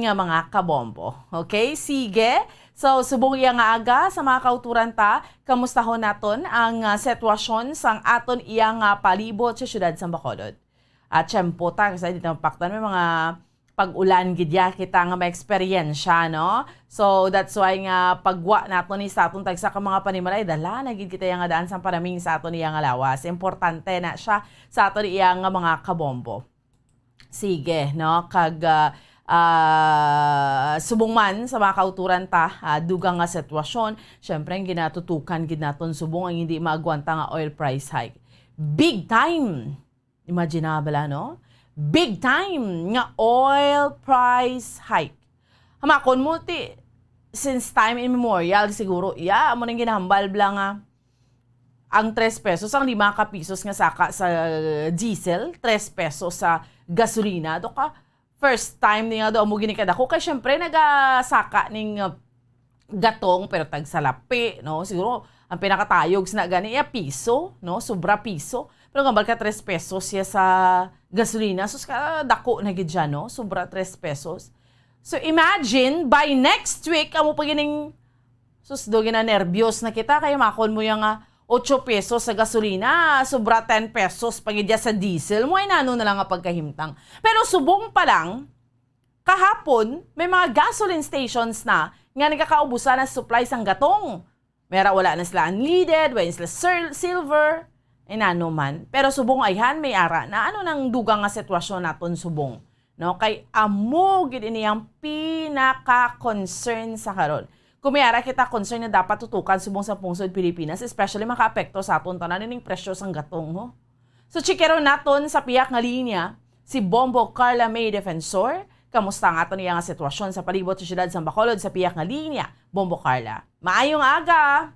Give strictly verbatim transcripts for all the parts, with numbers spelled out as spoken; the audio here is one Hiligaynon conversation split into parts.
nga mga kabombo. Okay, sige. So, subong iya nga aga sa mga kauturan ta, kamustahon naton ang, ah, sitwasyon sang aton iya nga palibot sa siyudad sang Bacolod. At tiyempo ta, kasi di ta mapaktan, may mga pag-ulan gid ya kita nga maeksperiensya, no? So, that's why nga pagwa naton ni sa aton tagsa ka mga panimalay, dala na gid kita iya nga daan sang panaming sa aton iya nga lawas. Importante na siya sa aton iya nga mga kabombo. Sige, no? Kag, ah, ah, subong man sa mga kauturan ta, ah, dugang nga sitwasyon, syempre, ang ginatutukan gid naton subong ang hindi maagwanta nga oil price hike. Big time! Imagine na bala, no? Big time nga oil price hike. Hamakon mo, ti, since time immemorial, siguro, ya, amo nang ginahambal bala nga ang tres pesos, ang lima ka pisos nga saka sa diesel, tres pesos sa gasolina. Do ka, first time ni nga do amo gini kadako. Kay syempre, nagasaka ning, uh, gatong, pero tagsalapi, no? Siguro, ang pinakatayog sina gani, ya, piso, no? Sobra piso. Pero ang hambal ka, tres pesos siya sa gasolina. Sus, ka, dako na gid siya, no? Sobra tres pesos. So, imagine, by next week, amo pa gining, sus, do, ginanerbiyos na kita. Kaya makon mo yung, ah, ocho pesos sa gasolina, sobra ten pesos pa gid ya sa diesel. Mo, ay nano na lang nga pagkahimtang. Pero subong pa lang, kahapon, may mga gasoline stations na nga nagkakaubusan ang supply sang gatong. Mera wala na sila unleaded, wala na sila sil-, silver, inano man. Pero subong ayhan, may ara na ano nang dugang nga sitwasyon naton subong, no? Kay amo gid ini ang pinaka-concern sa karon. Kung may ara kita concern na dapat tutukan subong sa pungsod Pilipinas, especially makaapekto sa aton tanan ining presyo sang gatong, ho. So, chikero naton sa pihak nga linya si Bombo Carla May Defensor. Kamusta ang aton iya nga sitwasyon sa palibot sa siyudad sa Bacolod sa pihak nga linya? Bombo Carla. Maayong aga!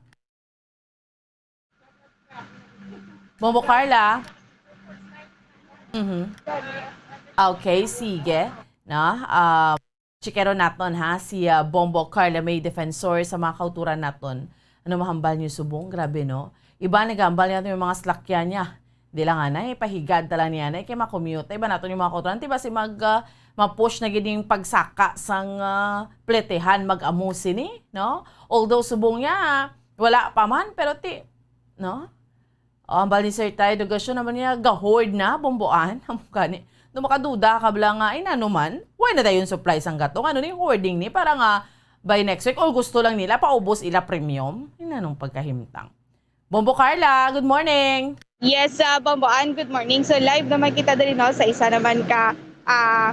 Bombo Carla? Mhm. Okay, sige. Na, ah, chikero naton, ha, si, ah, Bombo Carla May Defensor sa mga kauturan naton. Ano mahambal niyo subong? Grabe, no? Iba nagahambal niya yung mga slakyan niya. Di lang anay, pahigad ta lang niya, anay, kay makommute. Iba naton yung mga kauturan. Di ba si mag, ah, ma-push na gid yung pagsaka sang, ah, pletehan, mag-amo sini, no? Although subong niya, wala pa man, pero ti, no? Oh, ang bali, Sir Tay, dugasyon naman niya, ga-hoard na, bomboan. Amo gani. No, makaduda ka bala nga, ay, nano man? Why na dayon supply sang gatong? Ano ni hoarding ni? Para nga, by next week, o gusto lang nila, paubos ila premium? Ay, nanong pagkahimtang. Bombo Carla, good morning. Yes, ah, Bomboan, good morning. So, live naman kita diri, no, sa isa naman ka, ah,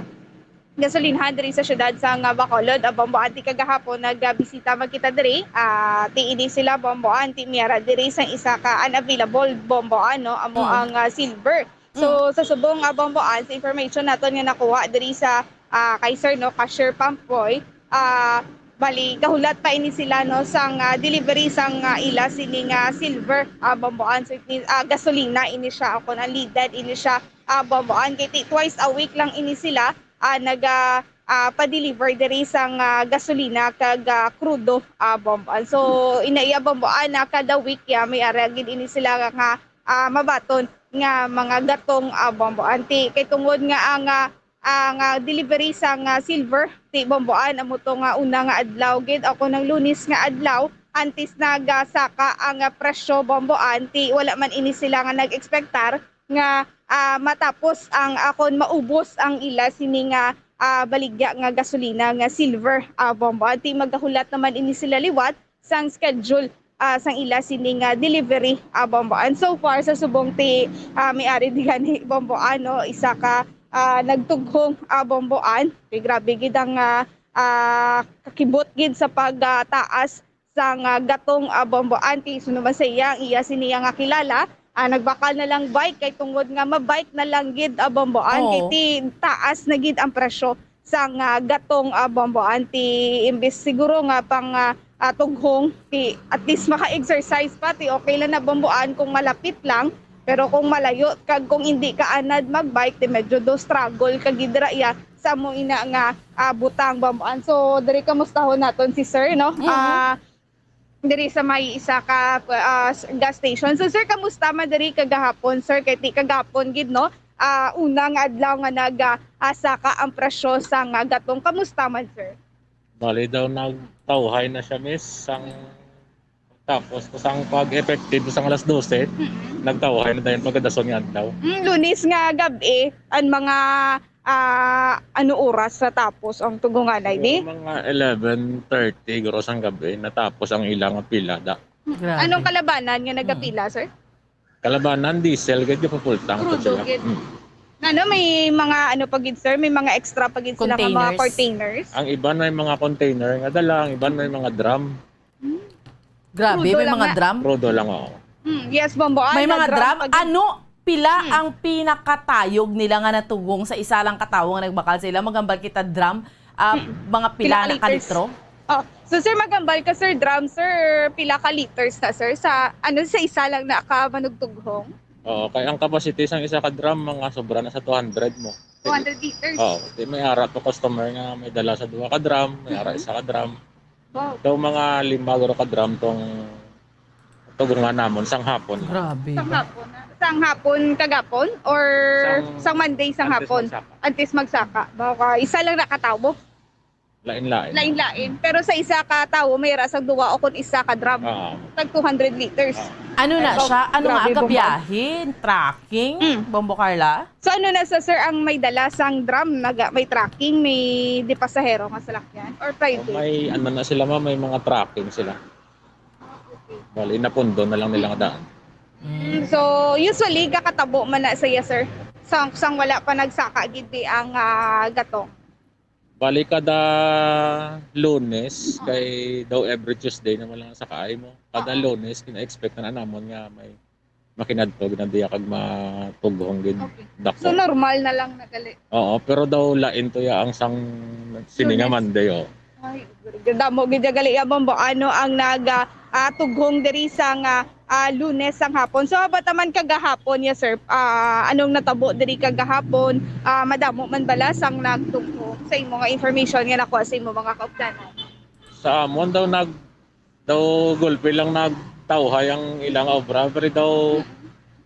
gasolinhan diri sa siyudad sang, ah, Bacolod. Ah, Bomboan, ti kagahapon, nagbisita man kita diri. Ah, ti ini sila, Bomboan, ti miyara diri sa isa ka unavailable, Bomboan, no, amo Mm. ang, ah, silver. So, Mm. sa subong, ah, Bomboan, sa information naton nga nakuha diri sa, ah, kay Sir, no, Cashier Pump Boy, ah, bali, gahulat pa ini sila, no, sang, ah, delivery sang, ah, ila sini nga silver, ah, Bomboan. So, ini, ah, gasolina ini siya, o kung unleaded ini siya, ah, Bomboan. Kay ti-, twice a week lang ini sila, ah, naga, ah, pa-deliver diri sang, ah, gasolina kag, ah, krudo, ah, Bomboan. So, ina iya, Bomboan, na kada week ya, may ara gid ini sila nga, ah, mabaton nga mga gatong, ah, Bomboan. Ti, kay tungod nga ang, ah, ang, ah, delivery sang, ah, silver, ti, Bomboan, amo to nga una nga adlaw gid, o kung ang Lunes nga adlaw, antes nagasaka ang, ah, presyo, Bomboan, ti, wala man ini sila nga nag-ekspektar nga, ah, matapos ang, ah, kon maubos ang ila sini nga, ah, baligya nga gasolina nga silver, ah, Bomboan. Ti, magahulat naman ini sila liwat sang schedule, ah, sang ila sini nga delivery, ah, Bomboan. So far, sa subong ti, ah, may ari di gani, Bomboan, no? Isa ka, ah, nagtughong, ah, Bomboan. Kay grabe gid ang, ah, ah, kakibot gid sa pag, ah, taas sang, ah, gatong, ah, Bomboan. Ti, suno man sa iya, ang iya sini nga kilala, ah, nagbakal na lang bike kay tungod nga ma-bike na lang gid, ah, Bomboan. Kay Oo. ti taas na gid ang presyo sang, ah, gatong, ah, Bomboan. Ti imbis siguro nga pang, ah, ah, tughong, ti at least maka-exercise pa, ti okay lang na, Bomboan, kung malapit lang. Pero kung malayo, kag kung hindi ka anad mag-bike, ti medyo do struggle ka gid ra iya sa mo ina nga, ah, butang, Bomboan. So, diri kamustahon naton si Sir, no? Mhm. Ah, diri sa may isa ka, ah, s-, gas station. So, sir, kamusta man diri kagahapon, sir? Kay ti kagahapon gid, no? Ah, una nga adlaw nga nag, ah, ah, saka ang presyo sang, ah, gatong. Kamusta man, sir? Bali daw nagtawhay na siya, miss, sang tapos sang pag-effective sang alas dose, Mm-mm. nagtawhay na dayon pagkadason nga adlaw. Mm, Lunes nga gab-i, ang mga, ah, ano oras sa tapos ang tugunganay, di? Siguro mga eleven thirty guro sang gabi, natapos ang ilang pila da. Grabe. Anong kalabanan nga nagapila, sir? Kalabanan, diesel, gid, gapapultang to Crudo, sila. Gid. Mm. Ano, may mga ano pa gid, sir? May mga extra pa gid sila nga mga Containers. Containers? Ang iban may mga container nga dala, ang iban may mga drum. Hmm. Grabe, Crudo may lang mga na. Drum? Crudo lang, oo. Hmm, yes, Bombo. Ah, May mga nag-drum drum? pa gid. Ano, pila Hmm. ang pinakatayog nila nga natugong sa isa lang ka tawo nga nagbakal sila? Maghambal kita drum, ah, Hmm. mga pila Pila ka na ka liters? litro? Oh, so, sir, maghambal ka, sir, drum, sir, pila ka liters na, sir, sa, ano, sa isa lang na ka manugtughong? Oo, kay ang capacity sang isa ka drum, mga sobra na sa two hundred mo. Two hundred liters? Oo, di may ara to customer nga may dala sa duha ka drum, may ara Mhm. isa ka drum. Wow. Daw mga lima guro ka drum tong tugungan namon sang hapon. Grabe Sang ba? hapon na. Sang hapon kagapon or Sang sang Monday sang antes hapon? magsaka. Antes magsaka. Baka isa lang nakatawo. Lain-lain. Lain-lain. Pero sa isa ka tawo, may ra sang duwa o kung isa ka drum. Ah. Tag two hundred liters. Ah. Ano na Ay, siya? Ano nga grabe, ang Bombo. Gabiyahe? Trucking? Mm. Bombo Carla? So, ano na sa, sir, ang may dala sang drum? Naga, may trucking, may di pasahero nga salakyan? Or private? Oh, may ano na sila, ma'am, may mga trucking sila. Ah, okay. Bali, napundo na lang nila nga daan. Mm, so, usually, kakatabo man na siya, sir? Sang, sang wala pa nagsaka gid di ang, ah, gatong? Bali, kada Lunes, Oo. kay daw every Tuesday naman lang sa kaay mo. Kada Oo. Lunes, kina-expect na namon nga may makinadto, ginadiya kag matughong gid Okay. dako. So, normal na lang na gali? Oo, pero daw lain to ya ang sang sini nga Lunes. Monday, oh. Ay, damo gid ya gali ya, Bombo. Ano ang nag, ah, ah, tughong diri sang, ah, ah, Lunes sang hapon. So, haba ta man kagahapon, yes, sir. Ah, anong natabo diri kagahapon? Ah, madamo man bala sang nagtughong sa imo nga information nga nakuha sa imo mga kaupdanan? Sa amon daw nag, daw gulpi lang nagtawhay ang ilang obra, pero daw Mm.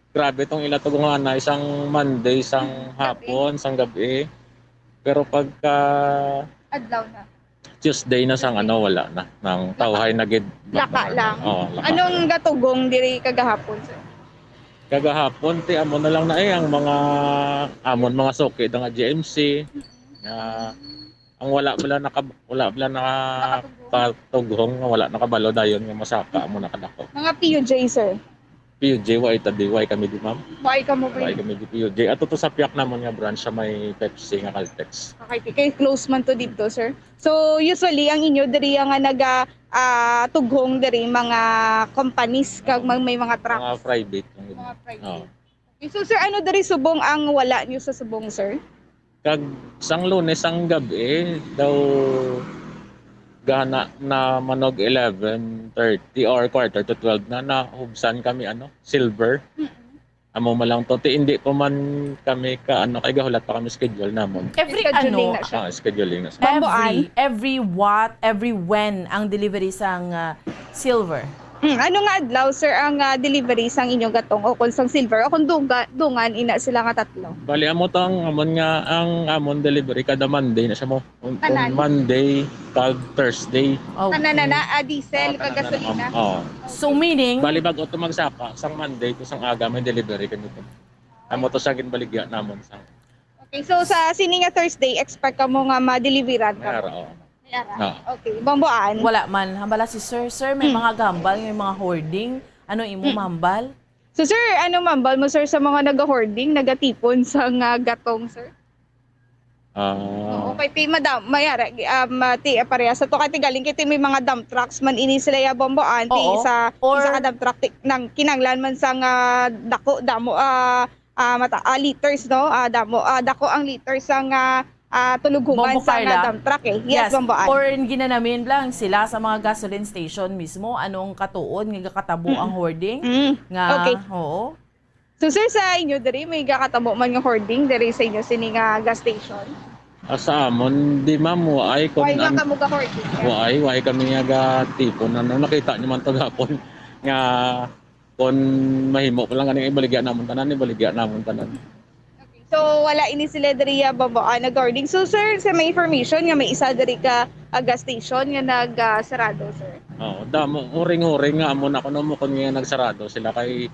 grabe tong ila tugungan na isang Monday, sang Mm, gabi. hapon, sang gabi. Pero pagka Adlaw na. Tuesday na sang ano, wala na. Nang Laka. tawhay na gid. Laka lang. Oo, laka. Anong gatugong diri kagahapon, sir? Kagahapon, ti, amo na lang na eh, ang mga, amon mga suki, nga G M C, nga ang wala bala naka-, wala bala Nakatugong. nakapatughong, nga wala nakabalo dayon nga masaka, amo nakadako. Mga P U J, sir? P U J, wa ita di, wa kami di, ma'am. Wa kamo, Wa Pin? kami di P U J. Ato to sa piyak namon nga branch sa may Pepsi nga Caltex. Okay, kay close man to dito, sir. So, usually, ang inyo diri nga naga, ah, tughong diri, mga companies, kag Oo. mag-, may mga trucks. Mga private lang yun. Mga private. Oo. Okay, so, sir, ano diri subong ang wala nyo sa subong, sir? Kag sang Lunes ang gab-i, daw gana na manog eleven thirty or quarter to twelve na, nahubsan kami, ano, silver. Mm-mm. Amo man lang to, ti, hindi pa man kami ka, ano, kay gahulat pa kami schedule namon. Every Scheduling ano, na siya. Ah, scheduling na siya. Bambuan. Every, every what, every when ang delivery sang, ah, silver? Mm, ano nga adlaw, sir, ang, ah, delivery sang inyong gatong o kung sang silver o kung duga-, dungan ina sila nga tatlo? Bali, amo to ang amon nga, ang amon delivery kada Monday na siya mo. On, on Tanan? Monday kag Thursday. Oh. Tanan na na, ah, diesel, Ah, kag tanan na na, gasolina. ma'am. Oo. So, meaning Bali, bago to magsaka, sang Monday to sang aga, may delivery kami to. Amo to sa ginbaligya namon sa Okay, so sa sini nga Thursday, expect kamo nga ma-deliveran May kamo? ara, oo. May ara. Ah. Okay, Bambuan. Wala man. Hambala si sir. Sir, may Hmm. mga gambal, may mga hoarding. Ano imo Hmm. mahambal? So, sir, ano mahambal mo, sir, sa mga naga-hoarding, nagatipon sa nga gatong, sir? Ah. Oo, kay ti madam-, may ara, um, ah, ti, ah, parehas sa to, kay ti galing, kay ti may mga dump trucks man ini sila ya Bambuan, ti Oo. isa, Or isa ka dump truck, ti, nang kinanglan man sa nga dako, damo, ah, ah, mata-, ah, liters, no? Ah, damo, ah, dako ang liters sa nga, ah, tulughuman Bombo sa nga Carla? dump truck, eh. Yes, Yes. Bambuan. Or ginanamin lang sila sa mga gasoline station mismo, anong katuon nga gakatabo Mm. ang hoarding? Mm. Nga, Okay. oo. So, sir, sa inyo diri, may gakatabo man nga hoarding diri sa inyo sini nga gas station? Ah, sa amon, di, ma'am, waay kun Why nga an-, kamo ga-hoarding? waay, waay kami nga gatipon. Ano, nakita niyo man to gapon nga kun mahimo pa lang gani, ibaligya namon tanan, ibaligya namon tanan. Okay. So, wala ini sila diri, ah, Bomboan, according. So, sir, sa may information nga may isa diri ka, ah, gas station nga nag, ah, sarado, sir. Oo, damo, uring-uring nga amo na kuno mo kun nga nagsarado sila kay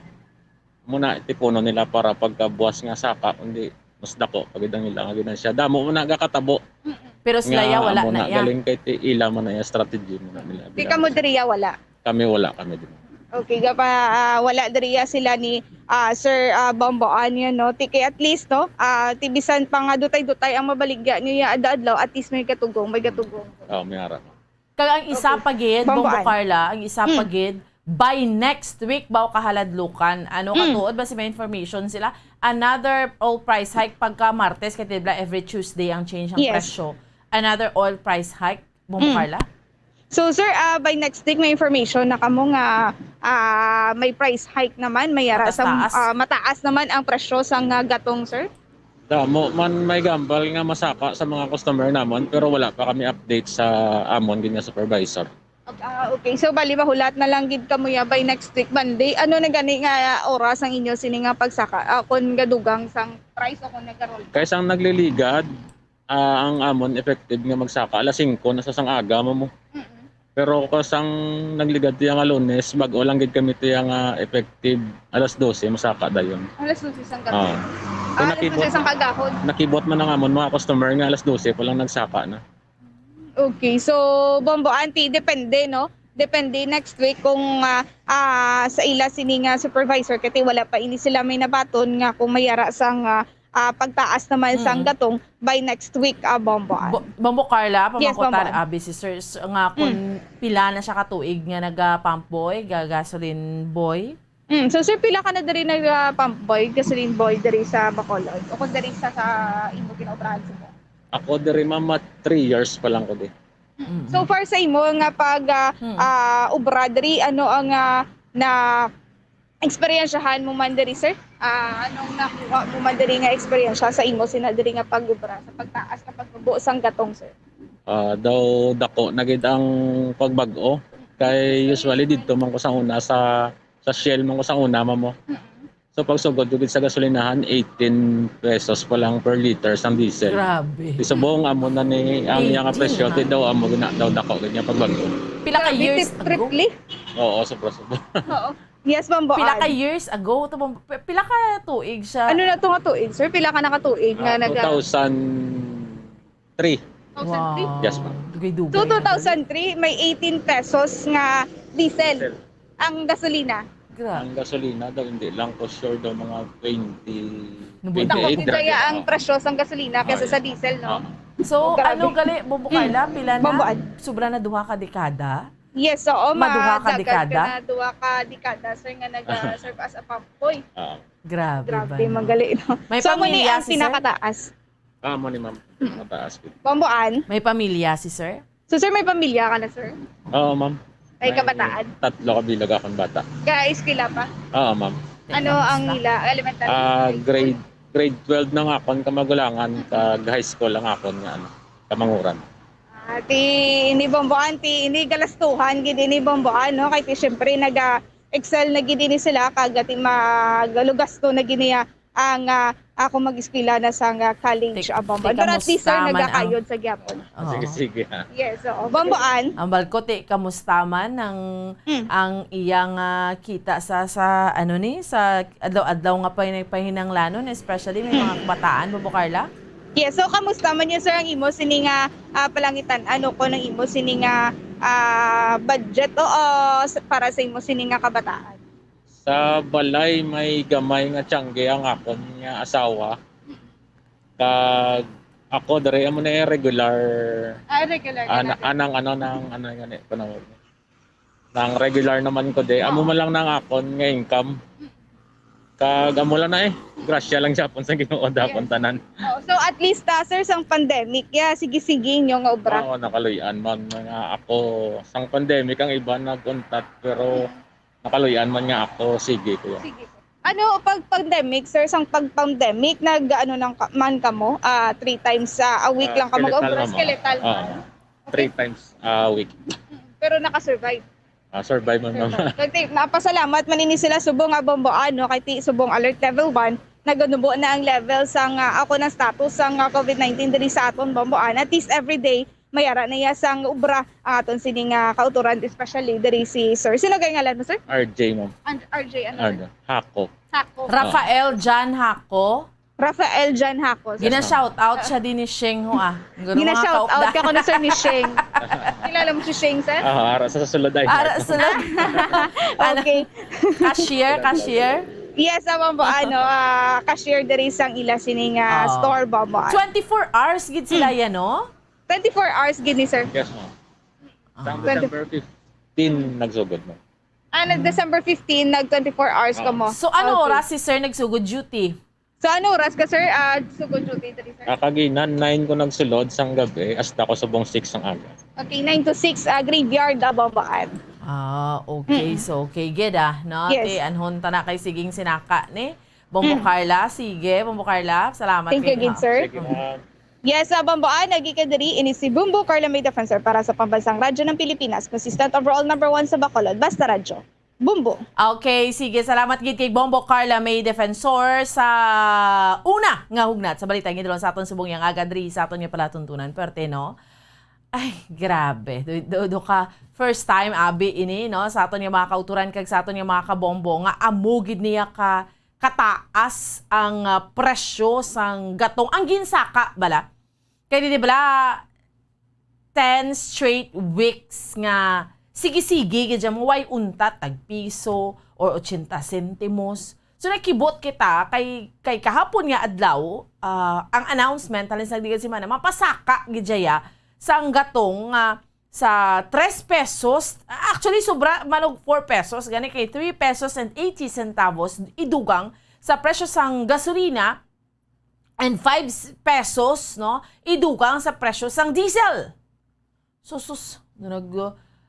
muna tipunon nila para pagkabuas nga saka, kundi mas dako pa gid ang ila nga ginansya. Damo mo na gakatabo. Mm-mm. Pero sila Nga ya wala amo na na ya. galing kay ti ila man na ya strategy mo na nila. Di Bilang kamo sa diri ya wala. Kami wala kami din. Okay, gapa, ah, wala diri ya sila ni, ah, Sir, ah, Bombo Anyo, no? Ti kay at least, no? Ah, ti bisan pa nga dutay-dutay ang mabaligya niyo ya adlaw-adlaw, at least may katugong, may katugong. Oh, may ara. Kag ang isa Okay. pa gid, Bombo Bombo An. Carla, ang isa pa Mm. gid, by next week, baw kahaladlukan. Ano, Mm. katuod ba si may information sila? Another oil price hike pagka Martes, kay di ba every Tuesday ang change ang Yes. presyo. Another oil price hike, Bombo Mm. Carla? So, sir, ah, by next week, may information na kamo nga, ah, may price hike naman, may ara sa, Mataas-taas. ah, mataas naman ang presyo sang, ah, gatong, sir? Damo man may gambal nga masaka sa mga customer namon, pero wala pa kami update sa amon gid nga supervisor. Ah, okay. So, bali, mahulat na lang gid kamo ya by next week, Monday. Ano na gani nga oras ang inyo sini nga pagsaka? Ah, kung gadugang sang price o kung nagkarol? Kay sang nagliligad, ah, ang amon effective nga magsaka alas singko na sa sang aga mo mo. Mm-mm. Pero ko sang nagligad tiya nga Lunes, bag-o lang gid kami tiya nga effective alas dose masaka dayon. Alas dose sang gabi. Ah. Ah, Kung alas dose nakibot, sang kagahon. Nakibot man ang amon mga customer nga alas dose pa lang nagsaka na. Okay, so, Bombo Anti, depende, no? Depende next week kung, ah, ah, sa ila sini nga supervisor, kay wala pa ini sila may nabaton nga kung may ara sang, ah, ah, pagtaas naman sang Mm. gatong by next week, ah, Bombo An. Bo-, Bombo Carla, Yes, pamangkutan, Bombo An. abi si sir, s-, nga kung Mm. pila na siya ka tuig nga naga-pump boy, ga-, gasoline boy? Mm, so, sir, pila ka na diri nag, ah, pump boy, gasoline boy diri sa Bacolod? O kung diri sa, sa imo ginaobrahan sa mo? Ako diri, ma'am, mat-, three years pa lang ko di. Mm. So far sa imo nga pag, ah, Mm. ah, obra diri, ano ang, ah, na eksperyensyahan mo man diri, sir? Ah, anong nakuha mo man diri nga eksperyensya sa imo sina diri nga pag-obra, sa pagtaas, sa pagtubo sang gatong, sir? Ah, daw dako na gid ang pagbag-o. Kay usually didto man ko sa una sa, sa Shell man ko sa una, ma'am, mo. Mm. So, pagsugod ko gid sa gasolinahan, eighteen pesos pa lang per liter sang diesel. Grabe. Di subong amo na ni ang iya nga Eighteen, presyo, ha? Ti daw amo gina-, daw dako gid niya pagbag-o. Pila ka Grabe, years ti ago? Triple. Oo, sobra, sobra. Oo. Yes, Bombo Pila ka An. years ago? To, Bombo-, pi-, pila ka tuig siya? Ano na to nga tuig, sir? Pila ka na ka tuig nga Ah, naga- two thousand three. Two thousand three? Wow. Yes, ma'am. Dugay-dugay So, na two thousand three, may eighteen pesos nga diesel Diesel. ang gasolina. Gra- Ang gasolina daw, hindi lang ko sure daw, mga twenty, Nabuta. Dako twenty-eight, gid kaya grabe. ang Oo. presyo sang gasolina kaysa Oo, sa yes, ma'am. diesel, no? Oo. So, So, grabe. ano gali, Bombo Mm. Carla, pila na? Bombo An. Sobra na duha ka dekada? Yes, oo, Maduha ka madagan ka dekada? na, duha ka dekada, sir, nga nag-serve as a pump boy. Oo. Grabe Grabe, ba, no? magali, no? May So, amo ni pamilya ang si sir? pinakataas. Ah, amo ni ma'am. Mm. Mataas gid. Bombo An. May pamilya si sir? So, sir, may pamilya ka na, sir? Oo, ma'am. May May kabataan? tatlo ka bilog akong bata. Ka-eskwela pa? Oo, ma'am. Ano ang Kamusta? ila? Elementary? Ah, High school? grade, grade twelve na nga akon kamagulangan, kag high school ang akon nga, ano, kamanguran. Ah, ti ini Bombo An, ti ini galastuhan gid ini Bombo An, no? Kay ti, syempre, naga-excel na gid ini sila, kag ti magalugasto na gid niya ang, ah, ako mag-eskwela na sa nga college, Tik-, ah, Bombo An. Pero at least, sir, tikamusta man ang nagakayod sa gyapon. Oo. Sige, sige, ha. Yes, oo. Bombo An. Ang balko, ti, kamusta man ang, Mm. ang iyang, ah, kita sa, sa, ano ni, sa adlaw-adlaw nga pay-, pahinanglanon, especially may mga Mm. kabataan, Bombo Carla? Yes, so kamusta man niya, sir, ang imo sini nga, ah, palangitan-an o kung ang imo sini nga, ah, budget o, o s-, para sa imo sini nga kabataan? Sa balay, may gamay nga tiyangge ang akon nga asawa. Kag ako, diri, amo na yung regular, Ah, regular ka ana-, na. anang, ano, nang, ano nga ni, panawag. Nang regular naman ko, di. Amo Oo. man lang nang akon nga income. Kag amo lang na eh. Grasya lang siya pon sa Ginoo, dapon Yes. tanan. Oo. So, at least, ah, sir, sang pandemic, ya, sige-sige inyo nga obra. Oo, nakaluy-an man nga ako. Sang pandemic, ang iba nag-untat, pero Mm. nakaluy-an man nga ako, sige ko yan. Sige po. Ano, pag pandemic, sir, sang pag pandemic, nag, ano, nang ka-, man kamo? Ah, three times, ah, a week Ah, lang kamo skeletal, mag-obra? ma'am. Skeletal, Oo. ma'am. Three Okay. times a week. Mm, pero nakasurvive. Ah, survive man, ma'am. Survive. Kay ti, napasalamat man ini sila subong nga Bombo An, no? Kay ti subong alert level one, naganubo na ang level sang, ah, ako ng status sang, ah, COVID nineteen diri sa aton Bamboan. At least every day, may ara na iya sang obra ang aton sining, ah, kauturan, especially diri si sir. Sino kay ngalan mo, sir? R J, ma'am. And R J, ano, sir? Ano? Hako. Hako. Rafael Jan Hako. Rafael Jan Hako, sir. Yes, ma'am. Gina-shout out siya din ni Sheng ho, ah. Ang garo mga Gina-shout out kaupda. Ka ko na, sir, ni Sheng. Kilala mo si Sheng, sir? Ah, ara sa sulod ay. Ara sa sulod. Ano? Okay. Cashier, cashier? Yes, naman po, ano, ah, cashier diri sang ila sining, ah, Ah. store, Bamboan. Twenty-four hours gid sila Hmm. yan, no? Twenty-four hours gid ni, sir. Yes, ma'am. Ah. Sang Twenty- December fifteen nagsugod, ma'am. Ah, nag-, December fifteen, nag twenty-four hours Oo. kamo. So, ano Okay. oras si sir nagsugod duty? So, ano oras ka, sir? Ah, sugod duty diri, sir? Ah, kagina, nine ko nagsulod sang gabi, hasta ko subong six ang aga. Okay, nine to six, ah, graveyard, ah, Bamboan. Ah, okay. Mm. So, okay gid, ah, no? Yes. Te, anhon ta na kay siging sinaka ni Bombo Mm. Carla. Sige, Bombo Carla. Salamat Thank you kay gid, ma'am. sir. Sige, ma'am. Yes, sa Bamboan, nagika diri, ini si Bumbo Carla May Defensor para sa Pambansang Radyo ng Pilipinas, consistent overall number one sa Bacolod. Basta Radyo. Bumbo. Okay, sige. Salamat gid kay Bombo Carla May Defensor sa una nga hugnat sa balita nga idulong sa aton subong yang aga diri sa aton nga palatuntunan. Perte, no? Ay, grabe. Do, do, do ka first time, abi, ini, no? Sa aton nga mga kauturan kag sa aton nga mga kabombo nga amo gid niya ka kataas ang, ah, presyo sang gatong, ang ginsaka bala. Kay di bala, ten straight weeks nga sige-sige gid siya mo, way untat, tag piso or ochenta sentimos. So, nakibot kita kay, kay kahapon nga adlaw, ah, ang announcement halin sa digad semana, mapasaka gid siya sang gatong nga sa tres pesos, actually, sobra man og four pesos, gani kay three pesos and eighty centavos idugang sa presyo sang gasolina and five s-, pesos, no, idugang sa presyo sang diesel. Susus, nag,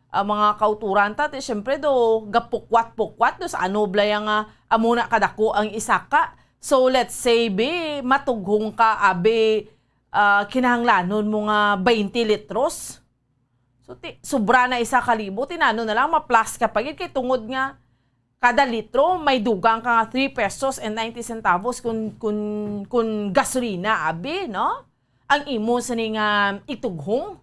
ah, mga kauturan ta, ti, syempre, do, gapukwat-pukwat, do, sa ano bala yang, ah, amo na kadako ang isaka. So, let's say, bi, matughong ka, abi, ah, kinahanglanon mo nga twenty litros. So, ti-, sobra na isa ka libo, tinano na lang, ma-plus ka pa gid kay tungod nga kada litro may dugang ka nga three pesos and ninety centavos kun, kun, kun gasolina, abi, no? Ang imo sini nga itughong.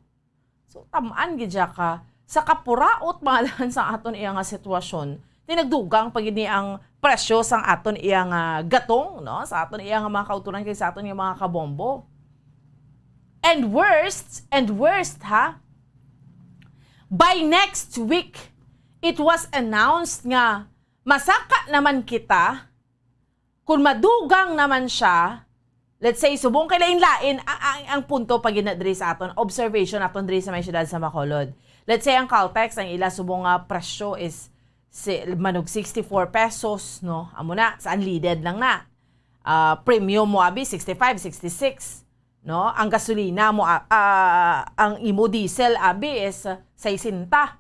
So, tam-an gid siya ka sa kapuraot, mga lahan, sa aton iya nga sitwasyon. Ti nagdugang pa gid ni ang presyo sang aton iya nga gatong, no? Sa aton iya nga mga kauturan kag sa aton nga mga kabombo. And worst, and worst, ha? By next week, it was announced nga masaka naman kita, kung madugang naman siya, let's say, subong kay lain-lain, ang, ang, ang punto pa gid na diri sa aton, observation naton diri sa may siyudad sa Bacolod. Let's say, ang Caltex, ang ila subong nga presyo is si, manog sixty-four pesos, no? Amo na, sa unleaded lang na. Ah, premium mo, abi, sixty-five, sixty-six, no? Ang gasolina mo, ah, ah, ang imo diesel, abi, is, ah, sesenta.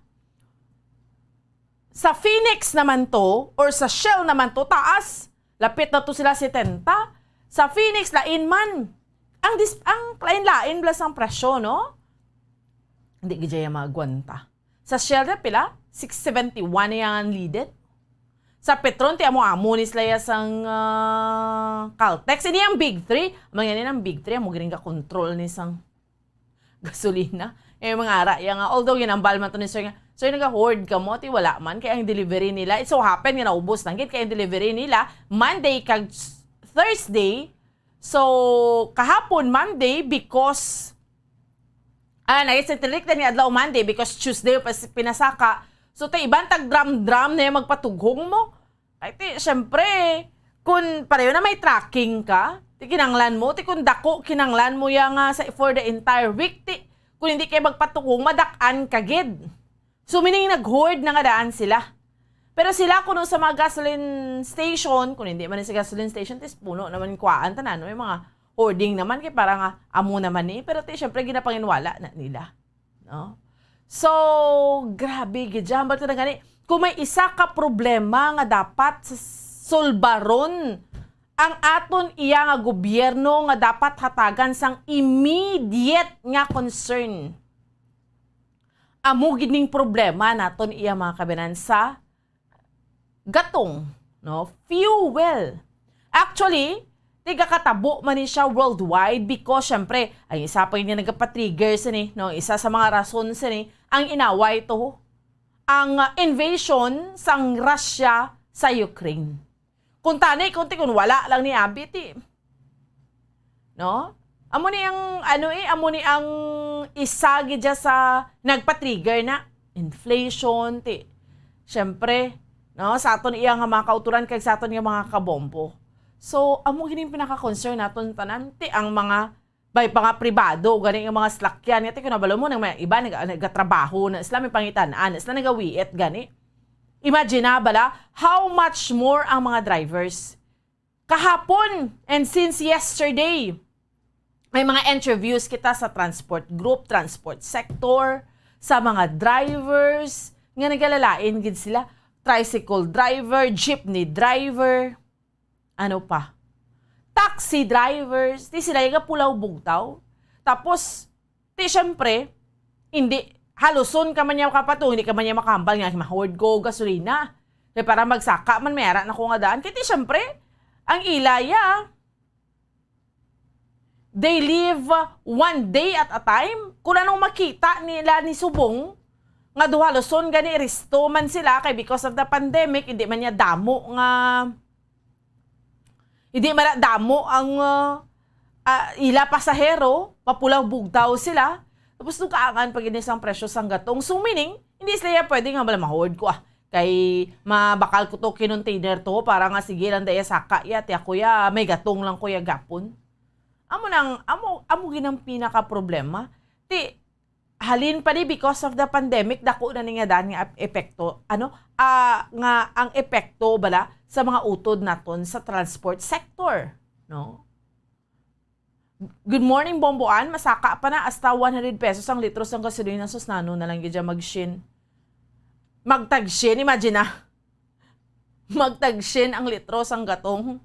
Sa Phoenix naman to, or sa Shell naman to, taas. Lapit na to sila setenta. Sa Phoenix, lain man. Ang dis-, ang lain-lain bala sang presyo, no? Hindi gid siya magwanta. Sa Shell na pila? Six seventy-one na yang unleaded. Sa Petron, ti amo-amo ni sila ya sang, ah, Caltex. Ini ang big three. Mga yan ang big three. Amo gining ka-control ni sang gasolina. Eh, mga ara, ya nga, although ginambal man to ni sir nga, "Sir, naga-hoard ka mo?" Ti wala man, kay ang delivery nila, it so happen nga naubos lang gid, kay ang delivery nila, Monday kag s-, Thursday. So, kahapon, Monday, because, ah, nag-, sa tirik na ni adlaw, Monday, because Tuesday pa si-, pinasaka. So, tay iban tag drum-drum na yung magpatughong mo. Ay, ti, syempre, kung pareho na may tracking ka, ti kinanglan mo, ti kung dako, kinanglan mo ya nga sa, for the entire week, ti, kung hindi kayo magpatughong, madak-an ka gid. So, meaning, nag-hoard na nga daan sila. Pero sila, kuno sa mga gasoline station, kung hindi man sa gasoline station, tis puno naman kuwaan, tanan, may mga hoarding naman, kay para nga, amo naman ni, pero ti, syempre, ginapanginwala na nila. No? So, grabe gid siya. Hambal ko na gani, kung may isa ka problema nga dapat s-, sulbaron ang aton iya nga gobyerno nga dapat hatagan sang immediate nga concern, amo gid ning problema naton iya mga kabinan sa gatong, no? Fuel. Actually, nagakatabo man ni siya worldwide because, syempre, ang isa pa nga nagapatrigger sini, no? Isa sa mga rason sini, ang inaway to, ang, uh, invasion sang Russia sa Ukraine. Kung tani, kung ti, kung wala lang ni Abby, ti, no? Amo ni ang, ano eh, amo ni ang isa gid dya sa nagpa-trigger na inflation, ti. Siyempre, no, sa aton iya nga mga kauturan kag sa aton nga mga kabombo. So, amo gid ang pinaka-concern naton tanan, ti ang mga, bay, mga pribado, gani ang mga salakyan, nga ti, kung nabalo mo, nang may iba, nag-, nagatrabaho na sila, may pangitan-an na sila, nagawiit, gani. Imagine na bala, how much more ang mga drivers? Kahapon, and since yesterday, may mga interviews kita sa transport group, transport sector, sa mga drivers, nga nagalalain gid sila. Tricycle driver, jeepney driver, ano pa? Taxi drivers, di sila yung pulaw bugtaw. Tapos, ti, syempre, hindi, haluson ka man niya makapato, hindi ka man niya makahambal nga, "Mahawad ko gasolina." Kaya para magsaka man, may ara na ko nga daan. Kaya ti, syempre, ang ilaya, they live, uh, one day at a time. Kung anong makita nila ni Subong, nga duhaluson gani risto man sila, kay because of the pandemic, hindi man niya damo nga, hindi man na damo ang, uh, ah, ila pasahero, mapulaw bugtaw sila. Tapos nung kaangan pa gid sang presyo sang gatong. So, meaning, hindi sila ya pwede nga, "Bala, mahawad ko, ah. Kay mabakal ko to kinontainer to, para nga sige lang daya saka ya, ti ako ya, may gatong lang ko ya gapon." Amo nang, amo, amo gid ang pinaka-problema. Ti, halin pa ni because of the pandemic, dako na ni nga daan nga ep-, epekto, ano, ah, nga ang epekto bala sa mga utod naton sa transport sector, no? Good morning, Bomboan. Masaka pa na, hasta one hundred pesos ang litro sang gasolina. Sus, nano na lang gid dyan mag-Shin. Magtag-Shin, imagine na. Magtag-Shin ang litro sang gatong.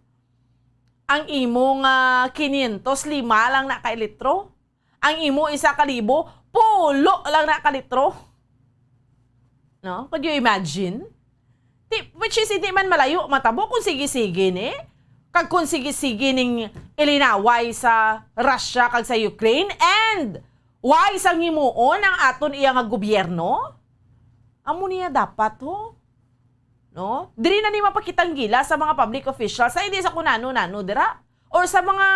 Ang imo nga quinientos, lima lang na kay litro. Ang imo isa ka libo, pulo lang na ka litro. No? Could you imagine? Ti, which is, hindi man malayo matabo kung sige-sige ni. Kag kung sige-sige ning ilinaway sa Russia kag sa Ukraine, and why sang himuon ang aton iya nga gobyerno? Amo niya dapat, ho? No? Diri na ni mapakitang gila sa mga public officials, sa hindi sa kunano-nano dira. Or sa mga,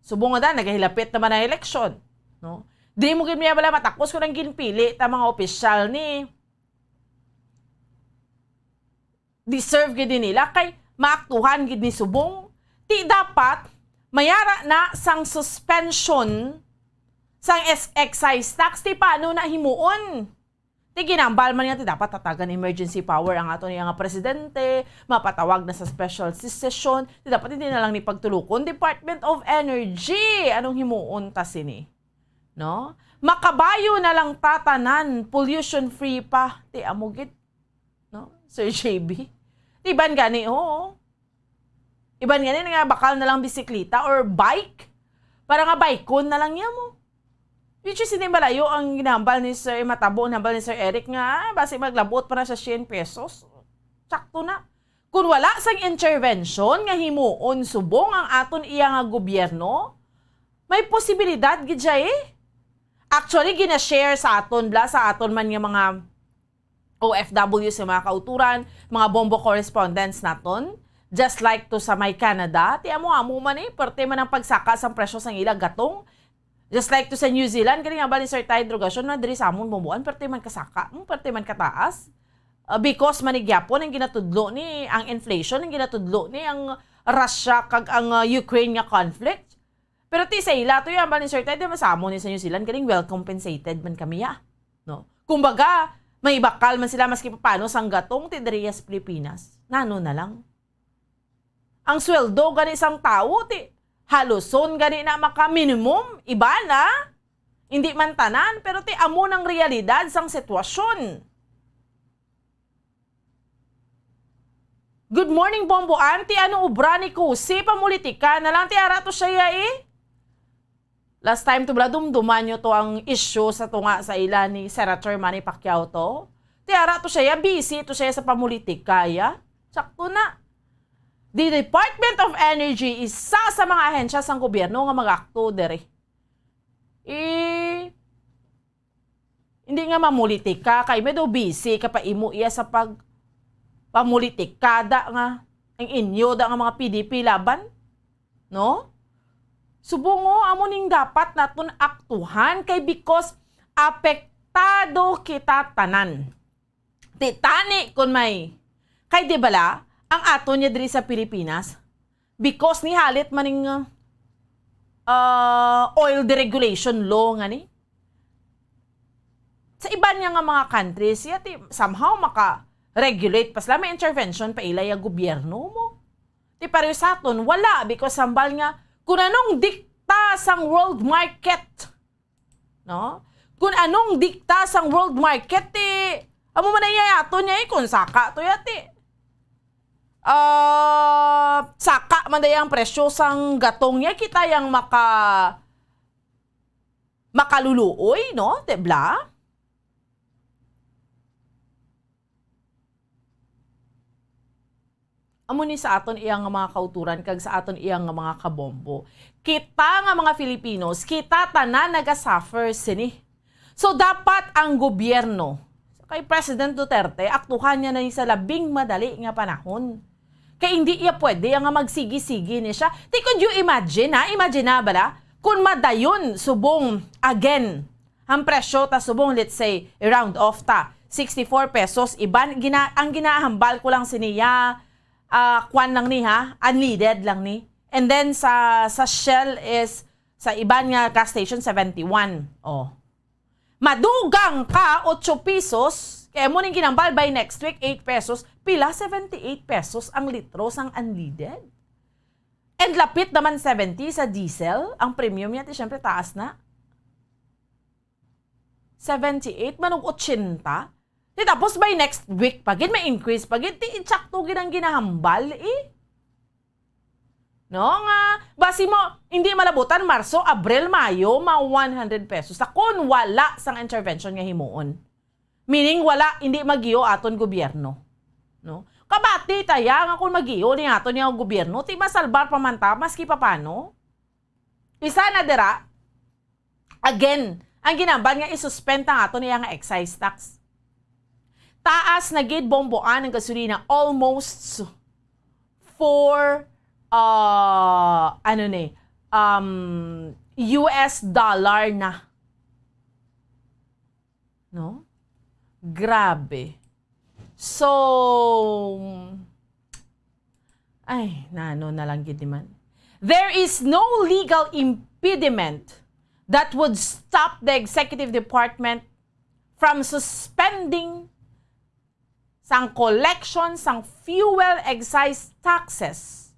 subong nga da, nagahilapit naman ang eleksyon, no? Diri mo gid niya bala matakos kung ang ginpili ta mga opisyal ni deserve gid nila kay maaktuhan gid ni subong. Ti dapat mayara na sang suspension sang ex-, excise tax, ti paano na himuon? Ti ginambal man nga ti dapat tatagan emergency power ang ato niya nga presidente, mapatawag na sa special session, ti dapat hindi na lang ni pagtulukon Department of Energy. Anong himuon ta sini? No? Makabayo na lang tatanan, pollution free pa. Ti amo gid, no? Sir J B. Ti ban gani, oo. Iban nga ni nga bakal na lang bisikleta or bike. Para nga bike-on na lang niya mo. Which is, hindi malayo ang ginahambal ni Sir, matabo ang hambal ni Sir Eric nga, ah, basi maglabot pa na sa cien pesos. Sakto na. Kung wala sang intervention nga himuon subong ang aton iya nga gobyerno, may posibilidad gid siya eh. Actually, gina-share sa aton, bla, sa aton man nga mga O F W sa mga kauturan, mga bombo correspondents naton. Just like to sa may Canada, ti amo-amo man eh, perte man ang pagsaka sang presyo sang ila gatong. Just like to sa New Zealand, galing nga ba ni Sir Ty Drogacion na diri sa amon bumuan, perte man kasaka, hmm, perte man kataas. Ah, because man ni gyapon ang ginatudlo ni ang inflation, ang ginatudlo ni ang Russia kag ang, ah, Ukraine nga conflict. Pero ti sa ila to yan, ba ni Sir Ted, di ba sa amo ni sa New Zealand, galing well compensated man kami, ya. No? Kumbaga, may bakal man sila maski paano sang gatong ti diri sa Pilipinas. Nano na lang? Ang sweldo gani sang tawo, ti haluson gani na maka minimum, iba na. Hindi man tanan, pero ti amo nang realidad sang sitwasyon. Good morning, Bombo Auntie. Ano ubra ni Kusi? Pamulitika na lang. Ti ara to siya, eh. Last time to, bala, dumduman nyo to ang issue sa tunga sa ila ni Senator Manny Pacquiao to. Ti ara to siya, busy to siya sa pamulitika, ya. Sakto na. The Department of Energy, isa sa mga ahensya sang gobyerno nga mag-akto diri. Eh, hindi nga mamulitika, kay may daw busy ka pa imo iya sa pag pamulitikada nga ang inyo da nga mga P D P laban, no? Subong, oh, amo ning dapat naton aktuhan kay because apektado kita tanan. Ti tani kun may, kay di bala, ang aton niya diri sa Pilipinas, because ni halit man ning, uh, oil deregulation law nga ni, sa iban niya nga mga countries, ya ti, somehow maka-regulate pa sila, may intervention pa ila ya gobyerno mo. Ti pareho sa aton, wala, because sambal nga, kun anong dikta sang world market, no? Kun anong dikta sang world market, ti, amo man na iya aton niya, eh, kung saka to ya, ti, ah, saka man daya ang presyo sang gatong niya, kita yang maka-, makaluluoy, no? Ti bala? Amo ni sa aton iya nga mga kauturan kag sa aton iya nga mga kabombo. Kita nga mga Filipinos, kita tanan naga-suffer sini. So, dapat ang gobyerno, kay President Duterte, aktuhan niya na ni sa labing madali nga panahon. Kay hindi iya pwede nga magsigi-sigi ni siya. Ti, could you imagine, ha? Imagine na bala, kung madayon subong again ang presyo ta subong, let's say, i-round off ta, sixty-four pesos, iban, gina-, ang ginahambal ko lang siniya, ah, kwan lang ni, ha, unleaded lang ni. And then sa, sa Shell is, sa iban nga gas station, seventy-one. Oh. Madugang ka, ocho pesos, kaya mo ning ginambal by next week, eight pesos, pila? Seventy-eight pesos ang litro sang unleaded. And lapit naman seventy sa diesel, ang premium niya, ti, syempre, taas na. Seventy-eight, manog ochenta. Di tapos by next week pa gid, may increase pa gid. Ti, insakto gid ang ginahambal, eh. No, nga, basi mo, hindi malabutan, Marso, Abril, Mayo, ma one hundred pesos. Sa kun wala sang intervention nga himuon. Meaning, wala, hindi magiyo aton gobyerno. No? Kabati taya nga kung magiyo ni aton nga gobyerno, ti masalbar pa man ta, maski papano. Isa na dira, again, ang ginambal nga isuspend ang aton iya nga excise tax. Taas na gid bomboan ang gasolina, almost four, uh, ano ni, um, U S dollar na. No? Grabe. So, ay, nano na lang gid man. There is no legal impediment that would stop the executive department from suspending sang collection sang fuel excise taxes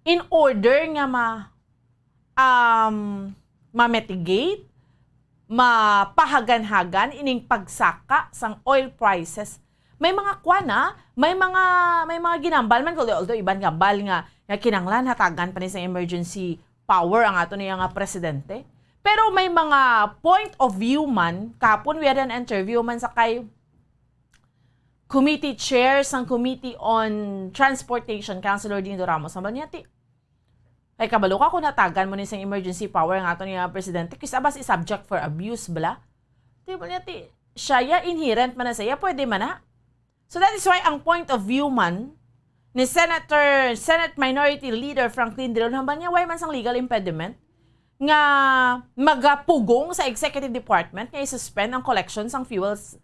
in order nga ma-, um, ma-mitigate, mapahaganhagan ining pagsaka sang oil prices. May mga kwan, ah, may mga, may mga ginambal man, although, although iban gambal nga, nga kinahanglan hatagan pa ni sang emergency power ang ato niya nga presidente. Pero may mga point of view man, kahapon we had an interview man sa kay committee chair sang Committee on Transportation, Councilor Dindo Ramos. Ang niya, ti, ay, kabalo ka kung natagan mo ni sang emergency power nga ato niya presidente, kis-a ba si subject for abuse bala? Ti, niya, ti, siya ya, inherent man na siya, pwede man na. So that is why ang point of view man ni Senator, Senate Minority Leader Franklin Drilon, hambal niya, why man sang legal impediment nga magapugong sa executive department nga i-suspend ang collection sang fuels,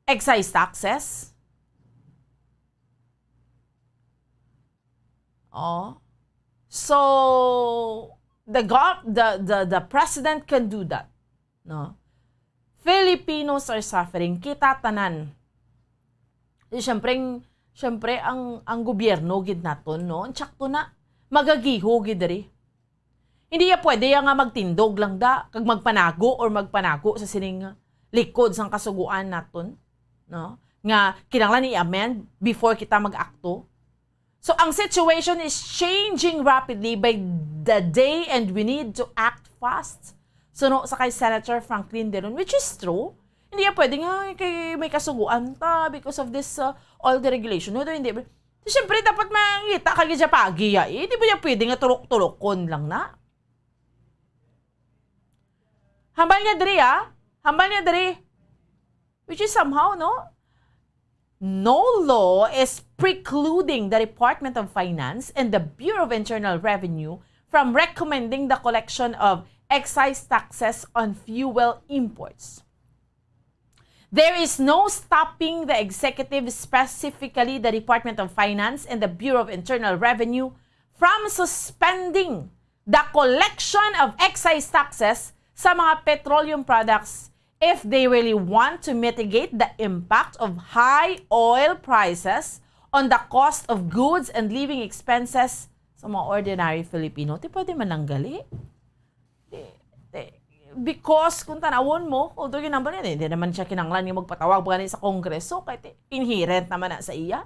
excise taxes? Oh. So, the gov-, the, the, the president can do that, no? Filipinos are suffering. Kita tanan. Di, syempre, syempre, ang, ang gobyerno gid naton, no? Ang tsakto na, magagiho gid diri. Hindi ya pwede ya nga magtindog lang da, kag magpanago or magpanago sa sining likod sang kasuguan naton, no? Nga kinahanglan i-amend before kita mag-akto. So, ang situation is changing rapidly by the day and we need to act fast. Suno sa kay Senator Franklin Drilon, which is true. Hindi ya pwede nga kay may kasuguan ta because of this, uh, oil deregulation. No, hindi. Di, syempre, dapat mangita ka gid siya pagi, ya, eh. Di ba niya pwede nga turok-turokon lang na? Hambal niya diri, ah. Hambal niya diri. Which is somehow, no? No law is precluding the Department of Finance and the Bureau of Internal Revenue from recommending the collection of excise taxes on fuel imports. There is no stopping the executive, specifically the Department of Finance and the Bureau of Internal Revenue, from suspending the collection of excise taxes sa mga petroleum products if they really want to mitigate the impact of high oil prices on the cost of goods and living expenses sa mga ordinary Filipino. Ti pwede man lang gali. Ti, ti, because kung tanawon mo, although yung number niya, hindi naman siya kinanglan nga magpatawag pa gani sa Kongreso, kay ti, inherent naman na sa iya.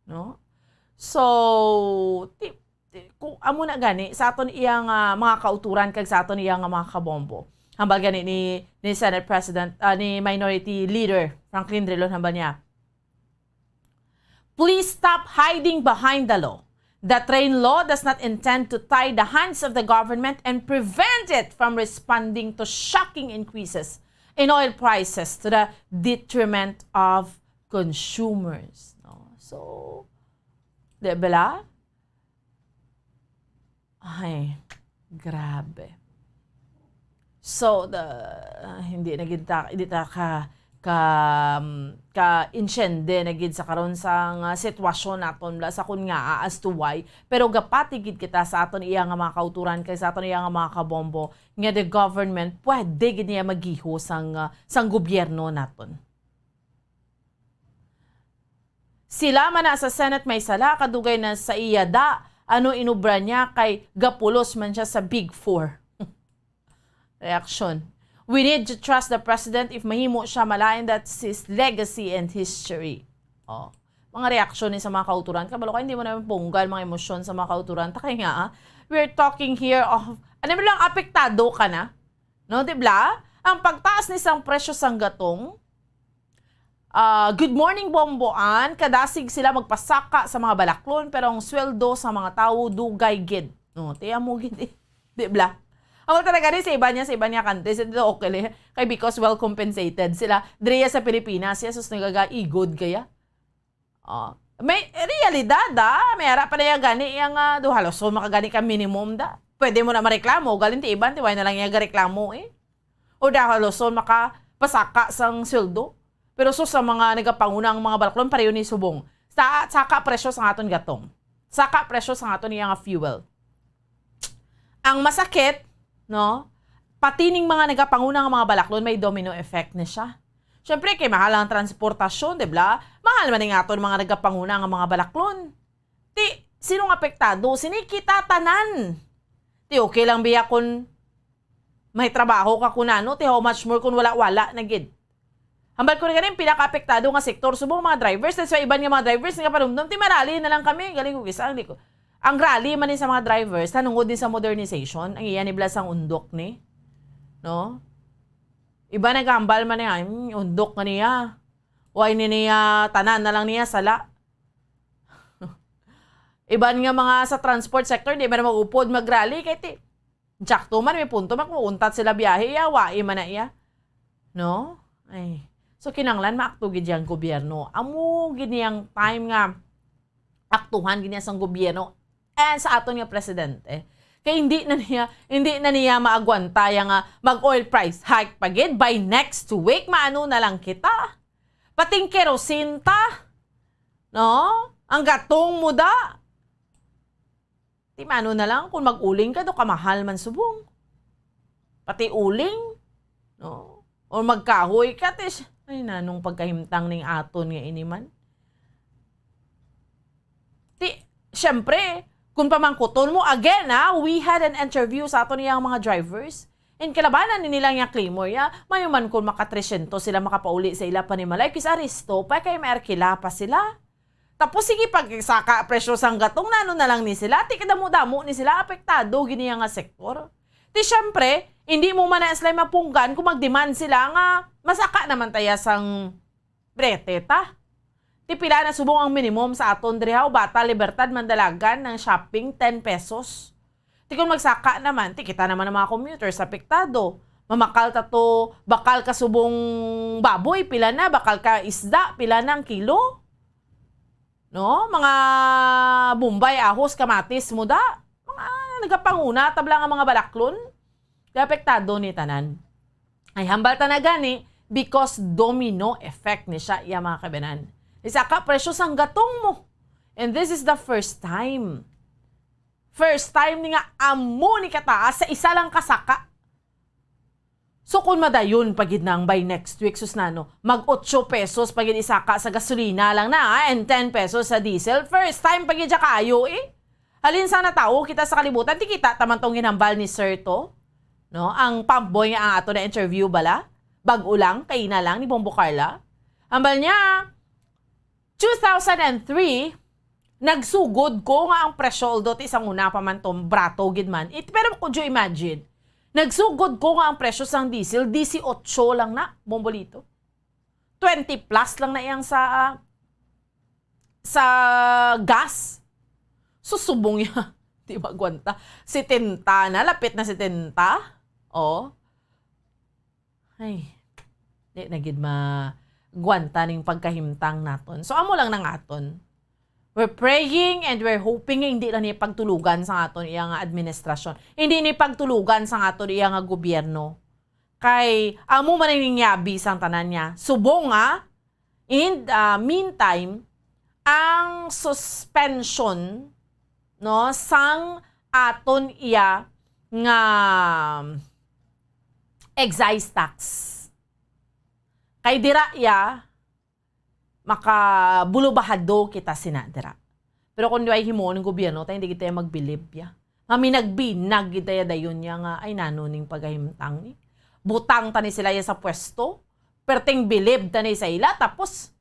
No? So, ti, ti, kung amo na gani, sa aton iya nga mga kauturan kag sa aton iya nga mga kabombo. Hambal gani ni, ni Senate President, ah, ni Minority Leader Franklin Drilon, hambal niya, "Please stop hiding behind the law. The Train Law does not intend to tie the hands of the government and prevent it from responding to shocking increases in oil prices to the detriment of consumers." No? So, di ba? Ay, grabe. So, the, ah, hindi na gid ta, hindi ta ka, ka, um, ka-intiende na gid sa karon sa nga sitwasyon naton, bla, sa kun nga, ah, as to why. Pero gapati gid kita sa aton iya nga mga kauturan kag sa aton iya nga mga kabombo nga the government pwede gid niya maggiho sang, ah, sang gobyerno naton. Sila man na sa Senate may sala, kadugay na sa iya da. Ano inubra niya kay gapulos man siya sa Big Four? Reaction. "We need to trust the president if mahimo siya malain, that's his legacy and history." Oh. Mga reaksyon ni sa mga kauturan. Kabalo ka, hindi mo naman punggal mga emosyon sa mga kauturan. Takay nga, ah. We're talking here of, ano mo lang, apektado ka na? No, di bla? Ang pagtaas ni sang presyo sang gatong, ah, good morning, Bomboan. Kadasig sila magpasaka sa mga balaklon, pero ang sweldo sa mga tawo dugay gid. No, tiya mo gid, eh. Di bla? Ang talaga ni sa iba niya, sa iba niya countries, ito okay lang. Kay because well compensated sila. Diri sa Pilipinas, ya, sus, nagagaigod kaya. Oh, may realidad, ah. May ara pa na iya gani, iya nga, do, halos so makagani ka minimum da. Pwede mo na mareklamo, galing ti iban, ti why na lang iya gareklamo, eh. O da, halos so makapasaka sang sweldo. Pero so sa mga nagapanguna ang mga balaklon, pareho ni subong. Sa, saka presyo sa aton gatong. Saka presyo sa aton iya nga fuel. Ang masakit, no? Pati ning mga nagapanguna nga mga balaklon, may domino effect ni siya. Siyempre, kay mahal ang transportasyon, di bla? Mahal man ning aton mga nagapanguna nga mga balaklon. Ti, sinong apektado? Sini kita tanan. Ti, okay lang biya kun may trabaho ka kun ano, ti, how much more kun wala-wala na gid. Hambal ko na ganing pinakaapektado nga sektor, subong mga drivers, sa iban nga mga drivers nga panumdom, ti marali na lang kami, galing ko isa, hindi ko. Ang rally man ni sa mga drivers, nanungod ni sa modernization, ang iya ni bla sang undok ni, no? Iba naghambal man niya, "Hmm, undok nga niya. Why ni niya, tanan na lang niya, sala." Iban nga mga sa transport sector, di man mag-upod, mag-rally, kay ti, sakto man, may punto, makumuuntat sila biyahe, iya, wai man na iya. No? Ay. So, kinanglan maakto gid yang gobyerno. Amo gid niyang time nga aktuhan gid niya sang gobyerno and sa aton nga presidente. Kay hindi na niya, hindi na niya maagwanta yang, ah, mag-oil price hike pa gid by next week. Maano na lang kita? Pating kerosene ta? No? Ang gatong mo da? Ti mano na lang kung mag-uling ka, do kamahal man subong. Pati uling, no? Or magkahoy ka, ti s-, ay, nanong pagkahimtang ning aton nga ini man. Ti, syempre, kung pamangkuton mo, again, ha, we had an interview sa aton iyang mga drivers. And kalabanan ni nila nga claim mo, ya, mayo man kung maka tresyentos sila makapauli sa ila panimalay, kis aresto pa, kay may arkila pa sila. Tapos sige, pag saka presyo sang gatong, nano na lang ni sila, ti kadamo-damo ni sila, apektado gini nga sektor. Ti syempre, hindi mo man na sila mapunggan kung mag-demand sila nga masaka naman taya sang Brete ta. Ti pila na subong ang minimum sa aton diri ha, Ubata, Libertad, Mandalagan, ang shopping, ten pesos. Ti kung magsaka naman, ti kita naman ang mga commuters apektado. Mamakal ta to, bakal ka subong baboy, pila na, bakal ka isda, pila na ang kilo. No? Mga bombay, ahos, kamatis, muda. Mga nagapanguna, tabla nga mga balaklon. Kaya apektado ni tanan. Ay, hambal ta na gani because domino effect ni siya, iya mga kabanan. Isaka presyo sang gatong mo. And this is the first time. First time ni nga amo ni kataas sa isa lang kasaka. So, kung madayon pa gid nang by next week, sus nano, mag otso pesos pa gid isaka sa gasolina lang na, ah, and ten pesos sa diesel. First time pa gid siya kaayo, eh. Halin sa natawo kita sa kalibutan, ti kita taman tong ginhambal ni Sir to. No? Ang pump boy nga ang ato na interview bala, bag-o lang, kaina lang ni Bombo Carla. Hambal niya, two thousand and three, nagsugod ko nga ang presyo, although ti sang una pa man to, brato gid man. It, pero could you imagine? Nagsugod ko nga ang presyo sang diesel, disiotso lang na, Bombolito. Twenty plus lang na iyang sa, sa gas. Susubong niya. Di magwanta. Setenta na, lapit na setenta. Oh. Ay, di na gid magwanta ning pagkahimtang naton. So, amo lang nang aton. We're praying and we're hoping nga hindi lang ni pagtulugan sa aton iya nga administrasyon. Hindi ni pagtulugan sa aton iya nga gobyerno. Kay amo man ang ningyabi sang tanan niya. Subong nga, in the meantime, ang suspension, no, sang aton iya nga excise tax. Kay dira iya, makabulubahado kita sina dira. Pero kung di ay himuon ng gobyerno, tayo hindi kita magbilib ya. Maminagbinag kita ya dayon niya nga, ay nano ning pagahimtang ni. Butang tani sila ya sa pwesto, perting bilib tani sa ila, tapos,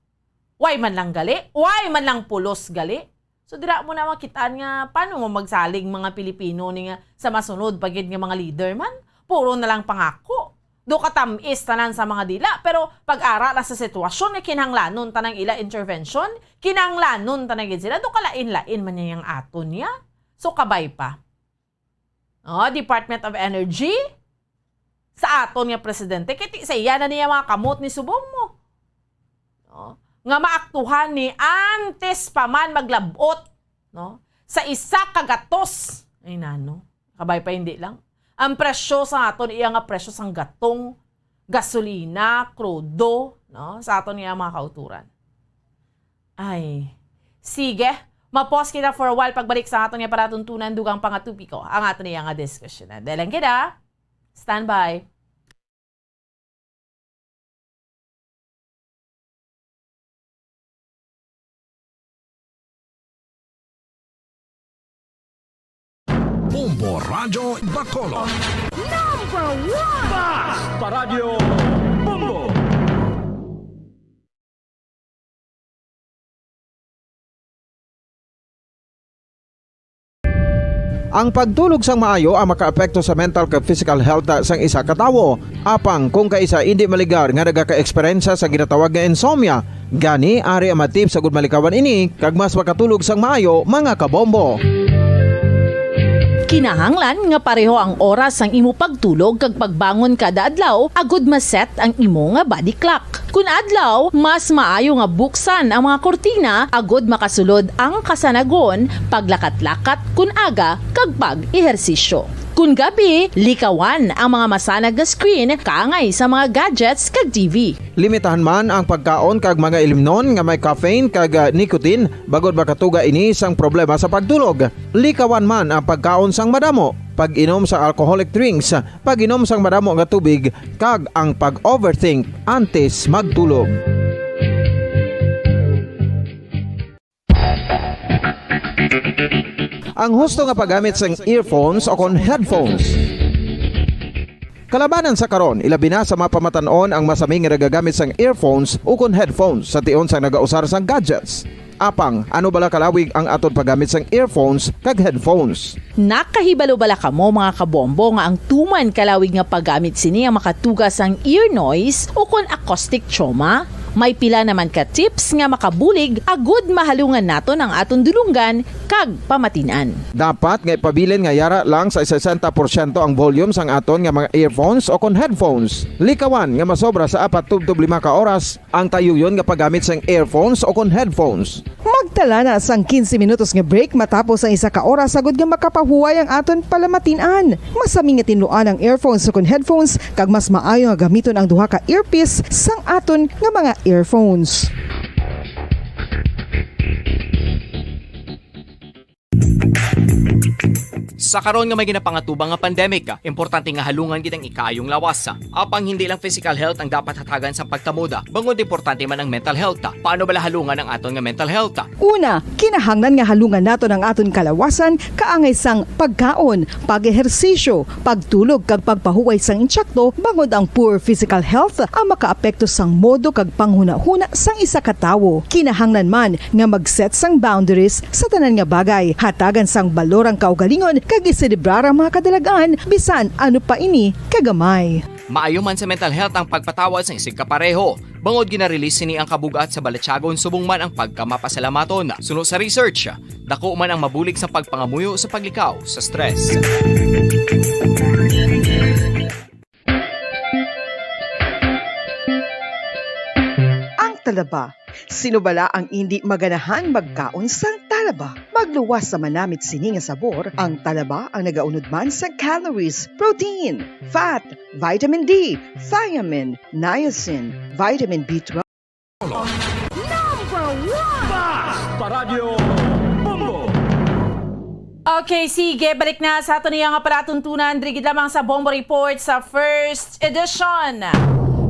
why man lang gali? Why man lang pulos gali? So, dira mo na makitaan nga paano mo magsalig mga Pilipino ni nga sa masunod pa gid nga mga leader man. Puro na lang pangako. Do katamis tanan sa mga dila, pero pag-ara lang sa sitwasyon nga kinahanglanon tanang ila intervention, kinahanglanon tanang gid sila, do kalain-lain man niya yang aton niya. So, kabay pa. Oh, Department of Energy, sa aton nga presidente, kay ti sa iya na niya mga kamot ni subong mo. No? Nga maaktuhan ni antes pa man maglabot, no? Sa isa ka gatos. Ay nano, kabay pa hindi lang. Ang presyo sa aton, iya nga presyo sang gatong, gasolina, krudo, no? Sa aton nga mga kauturan. Ay, sige. Mapos kita for a while. Pagbalik sa aton nga palatuntunan, dugang pa nga topiko ang aton iya nga diskusyonan. Dalan kita. Stand by. Bombo Radyo Bacolod. Number one! Basta Radyo Bombo! Ang pagtulog sang maayo ang makaapekto sa mental kag physical health sang isa ka tawo. Apang kung kaisa indi maligar nga nagaka-eksperyensya sa ginatawag nga insomnia, gani ari ang mga tips agud malikawan ini kag mas makatulog sang maayo, mga kabombo. Kinahanglan nga pareho ang oras sang imo pagtulog kag pagbangon kada adlaw agud ma-set ang imo nga body clock. Kun adlaw, mas maayo nga buksan ang mga kurtina agud makasulod ang kasanagon, paglakat-lakat kun aga, kag pag-ehersisyo. Kun gabi, likawan ang mga masanag nga screen kaangay sa mga gadgets kag T V. Limitahan man ang pagkaon kag mga ilimnon nga may caffeine kag, ah, nicotine, bangod makatuga ini sang problema sa pagtulog. Likawan man ang pagkaon sang madamo, pag-inom sa alcoholic drinks, pag-inom sang madamo nga tubig, kag ang pag-overthink antes magtulog. Ang husto nga paggamit sang earphones o kon headphones. Kalabanan sa karon, ilabi na sa mga pamatan-on ang masami nga nagagamit sang earphones o kon headphones sa tion sang nagausar sang gadgets. Apang, ano bala kalawig ang aton paggamit sang earphones kag headphones? Nakahibalo bala kamo, mga kabombo, nga ang tuman kalawig nga paggamit sini ang makatuga sang ear noise o kon acoustic trauma? May pila naman ka tips nga makabulig agud mahalungan naton ang aton dulonggan kag pamatin-an. Dapat nga ipabilin nga yara lang sa sesenta porsyento ang volume sang aton nga mga earphones o kon headphones. Likawan nga masobra sa apat tubtob lima ka oras ang tayuyon nga paggamit sang earphones o kon headphones. Magtala na sang quince minutos nga break matapos ang isa ka oras, agud nga makapahuway ang aton palamatin-an. Masami nga tinluan ang earphones o kon headphones, kag mas maayo nga gamiton ang duha ka earpiece sang aton nga mga earphones. Sa karon nga may ginapangatubang nga pandemic, importante nga halungan gid ang ikaayong lawas. Apang hindi lang physical health ang dapat hatagan sa pagtamod, bangod importante man ang mental health. Paano bala halungan ang aton nga mental health? Una, kinahanglan nga halungan naton ang aton kalawasan kaangay sang pagkaon, pag-ehersisyo, pagtulog kag pagpahuway sang intsakto, bangod ang poor physical health ang makaapekto sang modo kag panghunahuna sang isa ka tawo. Kinahanglan man nga mag-set sang boundaries sa tanan nga bagay, hatagan sang balor ang kaugalingon kag iselebrar ang mga kadalag-an bisan ano pa ini kagamay. Maayo man sa mental health ang pagpatawad sang isigkapareho, bangod gina-release sini ang kabug-at sa balatyagon subong man ang pagkamapasalamaton. Suno sa research, dako man ang mabulig sa pagpangamuyo sa paglikaw sa stress. Ang talaba. Sino bala ang indi maganahan magkaon sang talaba? Magluwas sa manamit sini nga sabor, ang talaba ang nagaunod man sa calories, protein, fat, vitamin D, thiamine, niacin, vitamin B twelve. Number one! Basta Radyo Bombo! Okay, sige, balik na sa aton iya nga palatuntunan. Diri gid lamang sa Bombo Report sa first edition.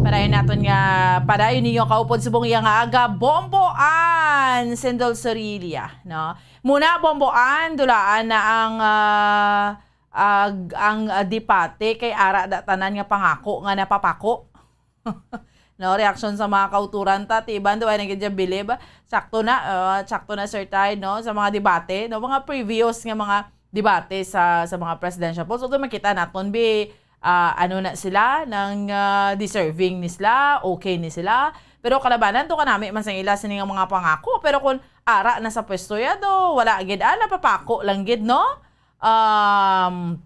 Padayon naton nga, padayon ninyo kaupod subong iya nga aga, Bombo Ann Sindol Sorilla, no? Muna, Bombo Ann, dulaan na ang, ah, ag-, ang, ah, debate kay ara da tanan nga pangako nga napapako. No, reaksyon sa mga kauturan ta, ti, iban daw ay nagidya bilib. Sakto na, ah, sakto na, Sir Tide, no, sa mga debate, no, mga previous nga mga debate sa, sa mga presidential polls. Although makita naton, bi, ah, ano na sila, nang, ah, deserving ni sila, okay ni sila. Pero kalabanan to kanami man sang ila sini nga mga pangako. Pero kung ara na sa pwesto ya do, wala gid, ah, napapako lang gid, no? Um,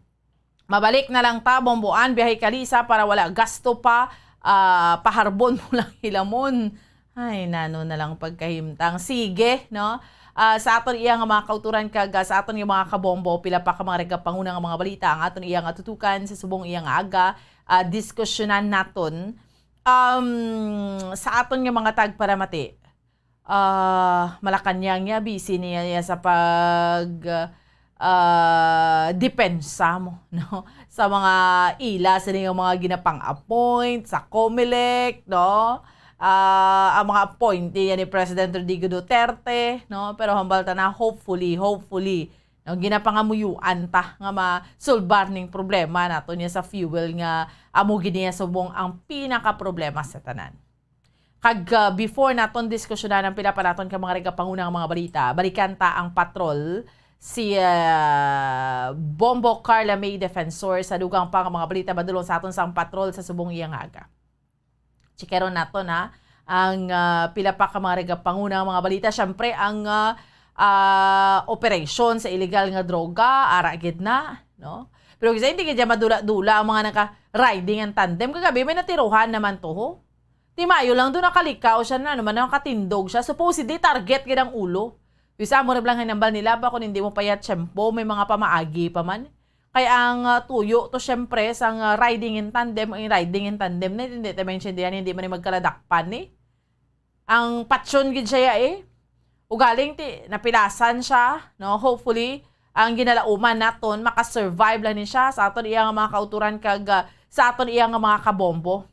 mabalik na lang ta, Bombo Ann, biyahe kalisa para wala gasto pa, ah, paharbon mo lang hilamon. Ay, nano na lang pagkahimtang. Sige, no? Ah, sa aton iya nga mga kauturan kag, ah, sa aton nga mga kabombo, pila pa ka mga regapanguna nga mga balita ang aton iya nga tutukan sa subong iya nga aga, ah, diskusyonan naton. Um, sa aton nga mga tagparamati, ah, Malacañang niya, busy niya, niya sa pag, ah, depensa mo, no? Sa mga ila sini nga mga ginapang-appoint sa Comelec, no? Ah, ang mga appointee niya ni President Rodrigo Duterte, no? Pero hambal ta na, hopefully, hopefully, no, ginapangamuyuan ta nga masulbar ning problema nato niya sa fuel nga amo gid niya subong ang pinakaproblema sa tanan. Kag, ah, before naton diskusyonan ang pila pa naton ka mga regapanguna nga mga balita, balikan ta ang patrol si, ah, Bombo Carla May Defensor sa dugang pa nga mga balita madulong sa aton sang patrol sa subong iya nga aga. Chikeron naton, ha, ang, ah, pila pa ka mga regapanguna nga mga balita. Siyempre, ang, ah, ah, operasyon sa illegal nga droga, ara gid na, no? Pero kasi hindi gid madula-dula ang mga naka-riding and tandem. Kagabi, may natiruhan naman to, ho. Ti maayo lang do nakalikaw siya na, ano man, nakatindog siya. Supposedly, target gid ang ulo. Bisa mo rin lang hinambal nila ba kung hindi mo pa yatsyempo, may mga pamaagi pa man. Kay ang, ah, tuyo to, syempre, sang, ah, riding in tandem, ang riding in tandem na, hindi tayo maintindihan, hindi man yung magkaladakpan, eh. Ang patyon gid siya, eh. Ugaling ti, napilasan siya, no? Hopefully, ang ginalauman naton, makasurvive lang ni siya sa aton iya nga mga kauturan kag, ah, sa aton iya nga mga kabombo.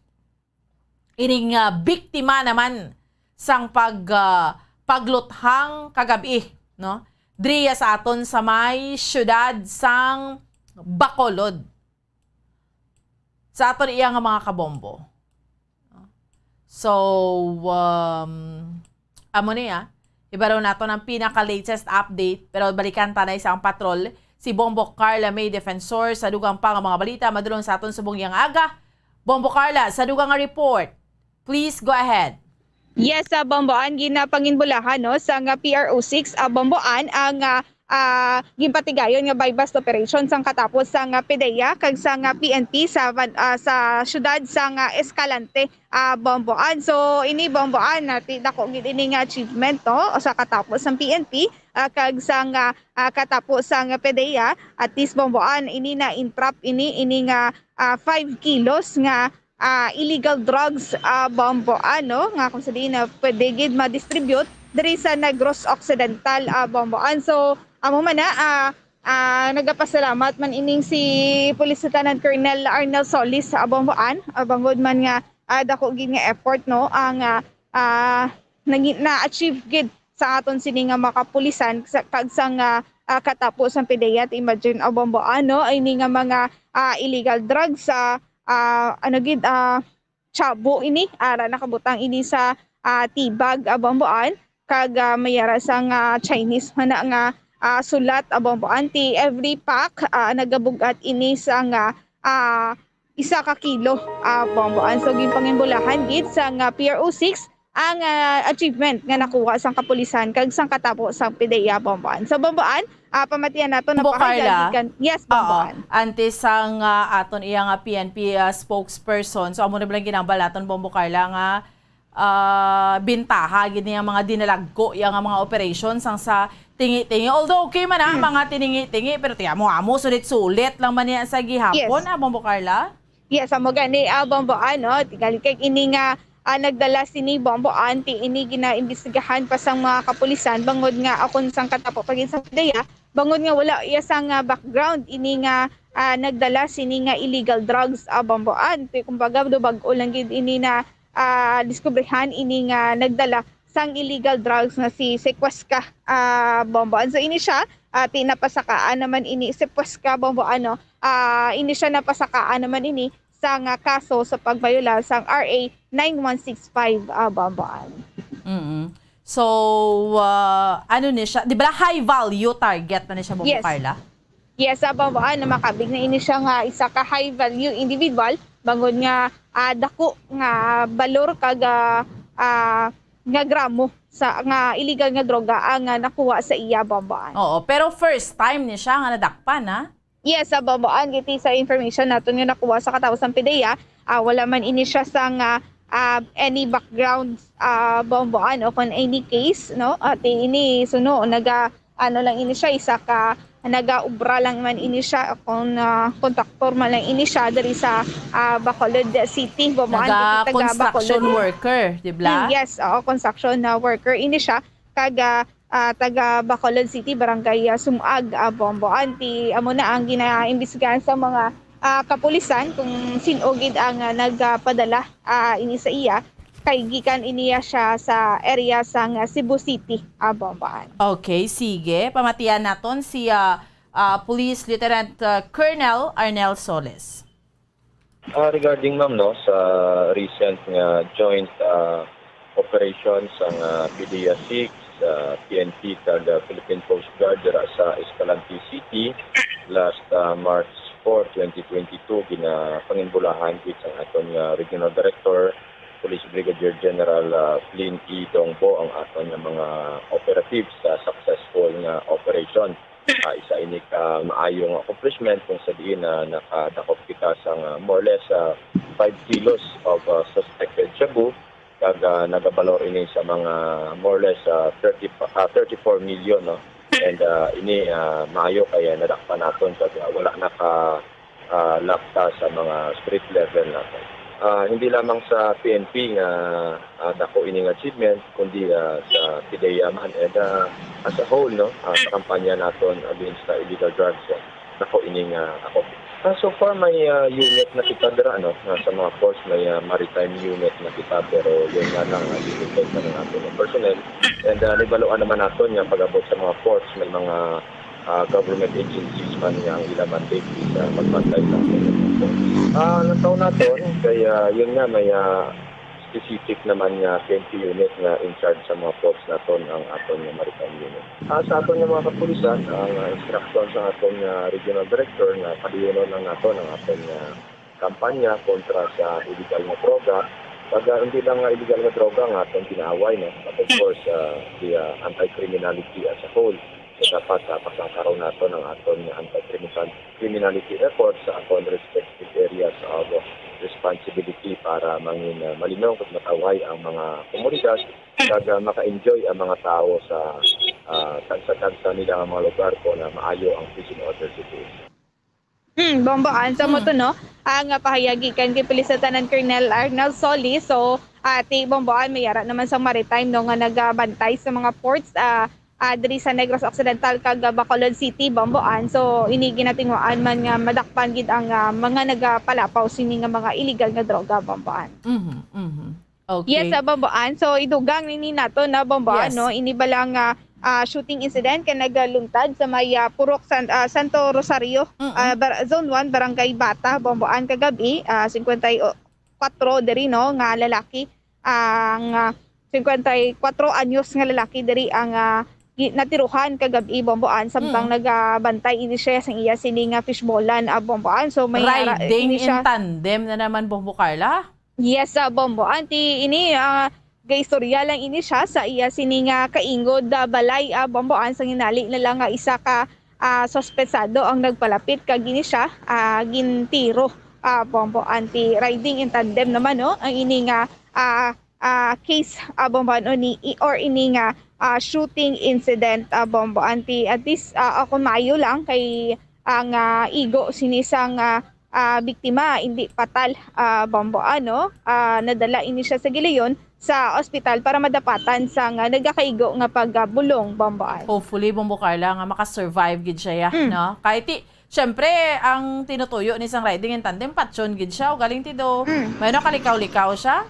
Ining, ah, biktima naman sang pag, ah, pagluthang kagabi, no? Driya sa aton sa may siyudad sang Bacolod. Sa aton iya nga mga kabombo. So, um, amo ni, ah. Ibaro naton ang pinaka-latest update, pero balikan ta na isang patrol. Si Bombo Carla May Defensor sa dugang pa nga mga balita, madulong sa aton subong yang aga. Bombo Carla, sa dugang nga report, please go ahead. Yes, sa Bomboan, ginapanginbulahan, no, sa nga P R O six, ah, Bomboan, ang, ah, ah, ginpatigayon nga buy-bust operation sang katapos sa nga PDEA kag sa nga P N P sa van-, ah, sa siyudad sa nga Escalante, ah, Bomboan. So, ini Bomboan, ah, ti-, dako gid ini nga achievement, no, sa katapos sang P N P, ah, kag sa nga, ah, katapos sa nga PDEA, at least Bomboan, ini na-entrap ini, ini nga, ah, five kilos nga ah, illegal drugs, ah, Bomboan, no, nga kung sa diin na pwede gid ma-distribute diri sa Negros Occidental, ah, Bomboan. So, amo man na, ah, ah, nagapasalamat man ining si Police Lieutenant Colonel Arnel Solis sa Bomboan, ah, bangod man nga, ah, dako gid nga effort, no, ang, ah, ah, nagi-, na-achieve gid sa aton sini nga mga kapulisan sa, kag sa nga, ah, katapo sang PDEA. Imagine, ah, Bomboan, no, ini nga mga, ah, illegal drugs sa ah, ano gid, ah, shabu ini, ara nakabutang ini sa, ah, tea bag, ah, Bomboan, kag, ah, may ara sang, ah, Chinese man na nga, ah, sulat, ah, Bomboan. Ti every pack, ah, nagabug-at ini sa nga, ah, isa ka kilo, ah, Bomboan. So, ginpanginbulahan gid sa nga P R O six ang, ah, achievement nga nakuha sang kapulisan kag sang katapo sang PDEA Bomboan. So, Bomboan, ah, pamatian nato na Bombo Carla. Gikan. Yes, Oo. Bomboan. Antes sang, ah, aton iya nga P N P, ah, spokesperson. So, amo na ba lang ginambal naton, Bombo Carla, nga, ah, bintaha gid niya mga dinalagko iya nga mga operation sang sa tingi-tingi. Although okay man, ah, Hmm. mga tiningi-tingi, pero ti amo-amo, sulit-sulit lang man niya sa gihapon, Yes. ah, Bombo Carla? Yes, amo gani, ah, Bomboan, no? Tingali kay ini nga, ah, nagdala sini Bomboan, ti ini ginaimbestigahan pa sang mga kapulisan, bangod nga akon sang katapo pa gid sa PDEA, bangod nga wala iya sang, ah, background ini nga, ah, nagdala sini nga illegal drugs, ah, Bomboan. Ti kumbaga, do bag-o lang gid ini na, ah, diskubrihan ini nga nagdala sang illegal drugs nga si Sequesca, ah, Bomboan. So, ini siya, ah, ti napasakaan naman ini, Sequesca Bomboan, no? Ah, ini siya napasakaan naman ini sa nga kaso sa pagbayola sang R A nine one six five, ah, Bomboan. Mm. So, ah, ano ni siya? Di ba high value target na ni siya, Bombo Yes. Carla? Yes, ah, Bomboan, na makabig na ini siya nga isa ka high value individual, bangod nga, ah, dako nga balor kag, ah, ah, nga gramo sa nga illegal nga droga ang, ah, nakuha sa iya, Bomboan. Oo, pero first time ni siya nga nadakpan, ha? Yes, sa Bomboan, giti sa information naton nga nakuha sa katawo sang PDEA, ah, wala man ini siya sang, ah, ah, any background, ah, Bomboan, o kon any case, no? At ini suno, naga, ano lang ini siya, isa ka nagaobra lang man ini siya, kung, ah, kontraktor man lang ini siya diri sa, ah, Bacolod City, Bomboan, giti taga Naga-construction Bacolod. worker, di ba? Hmm, yes, oo, construction na worker ini siya. Kag, ah, ah, taga Bacolod City, Barangay, ah, Sumag, ah, Bomboan. Ti amo na ang ginaimbestigahan sa mga, ah, kapulisan kung sin-o gid ang, ah, nagpadala, ah, ini sa iya. Kay gikan iniya siya sa area sang, ah, Cebu City, ah, Bomboan. Okay, sige. Pamatian naton si, ah, ah, Police Lieutenant, ah, Colonel Arnel Solis. Ah, regarding, ma'am, no, sa recent nga joint, ah, operation sang, ah, PDEA six, ah, P N P kag, ah, Philippine Coast Guard dira sa Escalante City last, ah, March four, twenty twenty-two, ginapanginbulahan gid sang aton nga Regional Director, Police Brigadier General, ah, Flynn E. Dongbo, ang aton nga mga operatives sa successful nga operation. Ah, isa ini ka maayo nga accomplishment kung sa diin na nakadakop kita sa nga more or less, ah, five kilos of, ah, suspected shabu, kag, ah, nagabalor ini sa mga more or less, ah, thirty, ah, thirty-four million, no? And, ah, ini, ah, maayo kay nadakpan naton kag, ah, wala naka, ah, lapta sa mga street level naton. Ah, hindi lamang sa P N P nga, ah, dako ining achievement, kundi, ah, sa PDEA man, and, ah, as a whole, no, ah, sa kampanya naton against sa illegal drugs, ah, dako ining, ah, ako. Ah, so far, may, ah, unit na kita dira, no, ah, sa mga ports, may, ah, maritime unit na kita, pero yun nga lang, ah, limited na lang natin yung personnel. And, ah, nabaluan naman naton nga pag-abot sa mga ports, may mga ah, government agencies man nga ang ila mandate is, ah, magbantay sa aton. Ah, nataw naton kay, ah, yun nga may, ah, specific naman nga P N P unit nga in charge sa mga ports naton ang aton nga maritime unit. Ah, sa aton nga mga kapulisan, ang, ah, instruction sa aton nga regional director nga padayonon lang naton ang aton nga kampanya kontra sa illegal nga droga, Pag, ah, hindi lang nga illegal nga droga nga atong ginaaway, no? But of course, ah, the, ah, anti-criminality as a whole. So, dapat, ah, pasangkaron naton ang aton nga anti-criminal-, criminality efforts sa aton respective areas of responsibility para mangin, ah, malinong ug matawhay ang mga komunidad kag, ah, maka-enjoy ang mga tawo sa, ah, tagsa-tagsa nila nga mga lugar kung, ah, maayo ang peace and order situation. Hmm, Bombo Ann, sa mo Hmm. to, no? Ang, ah, pahayag gikan kay Police Lieutenant Colonel Arnel Solis. So, ah, ti Bombo Ann, may ara naman sang maritime, no, nga nagabantay sa mga ports, ah, ah, diri sa Negros Occidental kag, ah, Bacolod City, Bombo Ann. So, ini ginatinguhaan man nga madakpan gid ang, ah, mga nagapalapaw sini nga mga illegal nga droga, Bombo Ann. Mhm, mhm. Okay. Yes, ah, Bombo Ann. So, idugang nini nato na, Bombo Ann, Yes. no? Ini bala nga, ah, shooting incident kay nagaluntad sa may, ah, Purok San-, ah, Santo Rosario, Mm-mm. ah, bar-, Zone one, Barangay Bata, Bombo Ann, kagab-i, ah, singkwenta y kuwatro diri, no, nga lalaki, ang, ah, singkwenta y kuwatro anyos nga lalaki diri ang, ah, gi-, natiruhan kagab-i, Bombo Ann, samtang Mm. nagabantay ini siya sa iya sini nga fishball-an, ah, Bombo Ann. So, may ara-, Riding ini siya in tandem na naman, Bombo Carla? Yes, ah, Bombo Ann, ti ini, ah, gaistorya lang ini siya sa iya sini nga kaingod, ah, balay, ah, Bombo Ann, sa ginali na lang nga isa ka, ah, suspetsado ang nagpalapit kag ini siya, ah, gintiro, ah, Bombo Ann. Ti riding in tandem naman, no, ang ini nga, ah, ah, case, ah, Bombo Ann, o ni, i-, or ini nga, ah, shooting incident, ah, Bombo Ann. Ti at least, ah, ah, kung maayo lang kay ang, ah, igo sini sang, ah, ah, biktima indi patal, ah, Bombo Ann, no? Ah, nadala ini siya sa gilayon sa ospital para madapatan sang, ah, nagakaigo nga pagbulong, Bombo Ann. Hopefully, Bombo Carla, nga makasurvive gid siya, ya, Mm. no? Kay ti, syempre, ang tinutuyo ni sang riding in tandem, patyon gid siya, o galing ti do, Mm. may nakalikaw-likaw siya.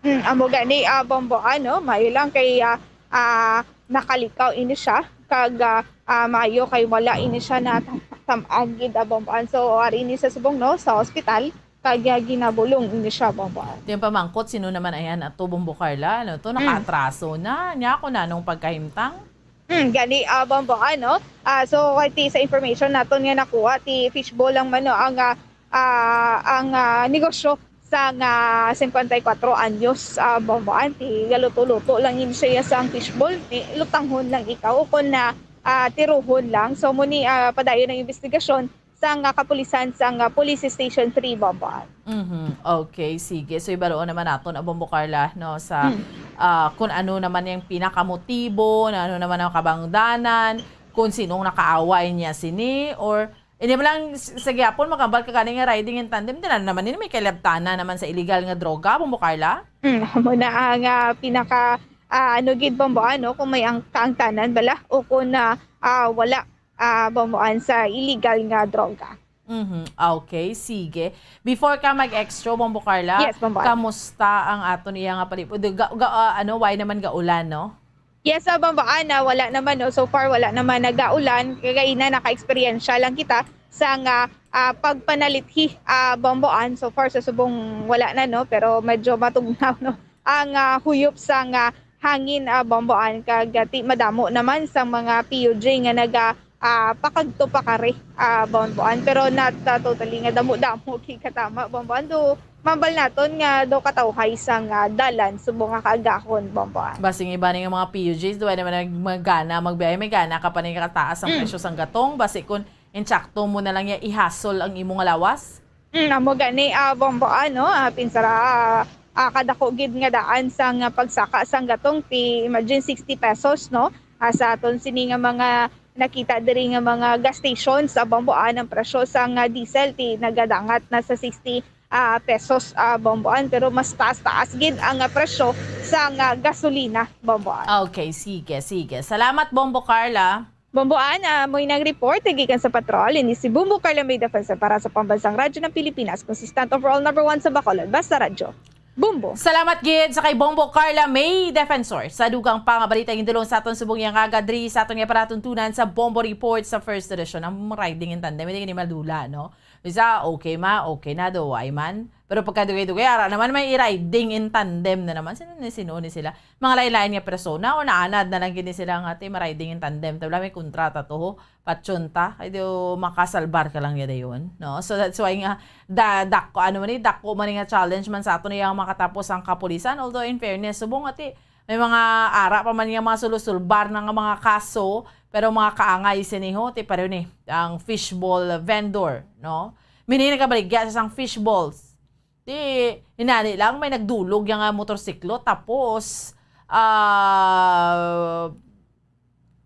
Mm, amo gani, ah, Bombo Ann, no? Maayo lang kay, ah, ah, nakalikaw ini siya, kag, ah, ah, maayo kay wala ini siya na tam-, tam-an gid, ah, Bombo Ann. So, ari ini sa subong, no, sa ospital, kag, ah, ginabulong ini siya, Bombo Ann. Ti ang pamangkot, sino naman ayan ato, Bombo Carla, no? To, Mm. nakaatraso na. Nya ako na nung pagkahimtang? Hmm, gani, ah, Bombo Ann, no? Ah, so, kay ti sa information naton nga nakuha, ti fishball lang man, no, ang, ah, ah, ang, ah, negosyo sang, ah, singkwenta y kuwatro anyos, ah, Bombo Ann. Ti galuto-luto lang yun siya sang fishball. Ti lutanghon lang ikaw, o kung na, ah, tiruhon lang. So, muni, ah, padayon ang investigasyon sang, ah, kapulisan sang, ah, Police Station three, Bombo Ann. Mhm. Okay, sige. So, ibaroon naman naton, ah, Bombo Carla, no, sa, Hmm. ah, kung ano naman yung pinakamotibo, na ano naman ang kabangdanan, kung sinong nakaaway niya sini, or, hindi mo lang, s-, sa gihapon, magambal ka gani nga riding in tandem, di na naman, ini may kalabtanan naman sa illegal nga droga, Bombo Carla? Hmm, amo na ang, ah, pinaka, ah, ano gid, Bombo Ann, no, kung may ang kaangtanan bala, o kung, ah, ah, wala, ah, Bombo Ann, sa illegal nga droga. Mhm. Ah, okay, sige. Before ka mag-extra, Bombo Carla, Yes, Bombo Ann. kamusta ang aton iya nga palibot? Ga, ga, ah, ano, why naman gaulan, no? Yes, ah, Bombo Ann, ah, wala naman, no? So far, wala naman nagaulan. Kagaina, naka-eksperyensya lang kita sa nga, ah, pagpanalithi, ah, Bombo Ann. So far, sa subong, wala na, no? Pero medyo matugnaw, no? Ang, ah, huyop sa nga hangin, ah, Bombo Ann, kag, ah, ti madamo naman sa mga P U J nga naga, ah, pakadto pakari, ah, Bombo Ann. Pero not, ah, totally nga damo-damo kay katama, Bombo Ann. Do, mambal naton nga do katawhay sang, ah, dalan subong nga kaagahon, Bombo Ann. Basing iba ni nga mga P U Js, do, ay naman nag-, magana magbiyahe, may gana ka pa ni kataas ang Mm. presyo sang gatong. Basi kun insakto mo na lang ya ihasol ang imo nga lawas. Mm, amo gani, ah, Bombo Ann, no? Ah, pinsara, ah, ah, kadako gid nga daan sang, ah, pagsaka sang gatong ti, imagine, sixty pesos, no? Ah, sa aton sini nga mga nakita diri nga mga gas stations, ah, Bombo Ann, ang presyo sang, ah, diesel ti nagadangat na sa sixty, ah, pesos, ah, Bombo Ann, pero mas taas-taas gid ang, ah, presyo sang, ah, gasolina, Bombo Ann. Okay, sige, sige. Salamat, Bombo Carla. Bombo Ann, ah, mo'y nag-report gikan sa patrol. Ini si Bombo Carla May Defensor para sa Pambansang Radyo ng Pilipinas, consistent overall number one sa Bacolod. Basta Radyo. Bombo. Salamat gid sa kay Bombo Carla May Defensor. Sa dugang pa nga balita, gindulong sa aton subong iya nga gadri sa aton nga palatuntunan sa Bombo Report sa First Edition. Ang riding in tandem, hindi ni madula, no? Isa, okay ma, okay na, do, why man? Pero pagkadugay-dugay, ara naman may i-riding in tandem na naman. Sino ni, sino ni sila? Mga lain-lain nga persona o naanad na lang gini sila nga, ti, ma-riding in tandem. Tabla, may kontrata to, ho. Patsyonta. Ay, di, o, makasalbar ka lang niya dayon, no? So, that's why nga, da, dako, ano man ni, dako man ni nga challenge man sa ato niya ang makatapos ang kapulisan. Although, in fairness, subong ati, may mga ara pa man nga mga sulusulbar na nga mga kaso, pero mga kaangay sini ho, ti pareho ni ang fishball vendor, no? Mini nagabaligya sa sang fishballs. Ti, inani lang, may nagdulog yang, ah, motorsiklo, tapos, ah,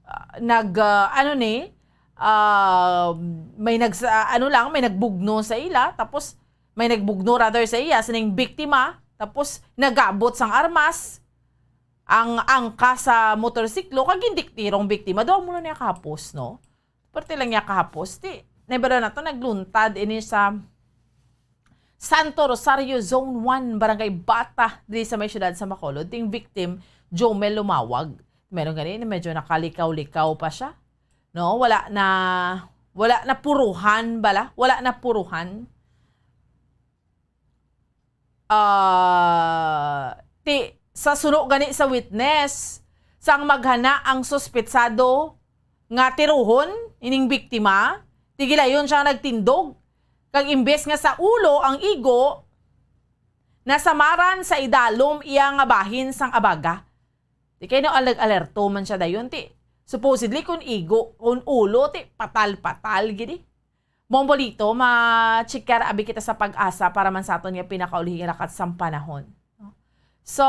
ah, nag, ah, ano ni, ah, may nagsa-, ano lang, may nagbugno sa ila, tapos may nagbugno rather sa iya, sining biktima, tapos nagabot sang armas, ang angka sa motorsiklo, kag gindiktirong biktima. Daw mo na niya kahapos, no? Parte lang niya kahapos. Ti, naibalo na to, nagluntad ini sa Santo Rosario Zone one, Barangay Bata, diri sa may siyudad sa Bacolod. Ting victim, Jomel Lumawag. Meron gani, medyo nakalikaw-likaw pa siya. No? Wala na, wala na puruhan bala. Wala na puruhan. Ah, ti, sa suno gani sa witness, sang maghana ang suspetsado nga tirohon ining biktima, ti gilayon siya nagtindog, kag imbes nga sa ulo ang igo, nasamaran sa idalom iya nga bahin sang abaga. Ti kay no, alag-, alerto man siya dayon, ti supposedly kun igo, kun ulo, ti patal-patal gid eh. Bombolito, ma-check abi kita sa PAGASA para man sa aton nga pinakaulihi nga lakat sang panahon. So,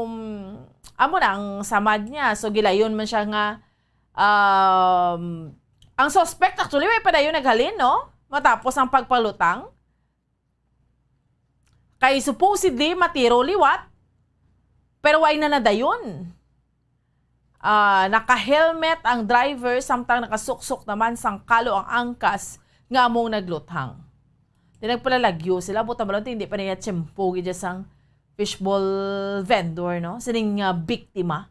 mm, amo na ang samad niya. So, gilayon man siya nga, um, ang suspect actually, way pa dayon naghalin, no? Matapos ang pagpalutang. Kay supposedly, matiro liwat, pero way na nadayon. Ah, naka-helmet ang driver, samtang nakasuksok naman sang kalo ang angkas nga among nagluthang. Di nagpalalagyo sila, buta malunti, hindi pa niya tiyempo gid sang fishball vendor, no? Sining, ah, biktima.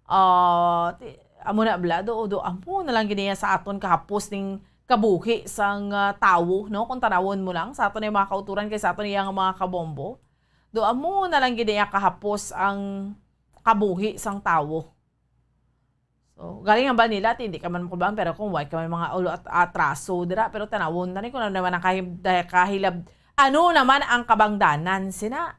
Ah, ti-, amo na bala, do, do, amo na lang gid niya sa aton kahapos ning kabuhi sang, ah, tawo, no? Kung tanawon mo lang, sa aton yung mga kauturan kay sa aton iya nga mga kabombo. Do, amo na lang gid niya kahapos ang kabuhi sang tawo. So, galing ang ba nila, ti, hindi ka man makubang, pero kung why ka man mga ulo at atraso, dira, pero tanawon na ni kung ano naman ang kahib-, kahilab-, ano naman ang kabangdanan, sina?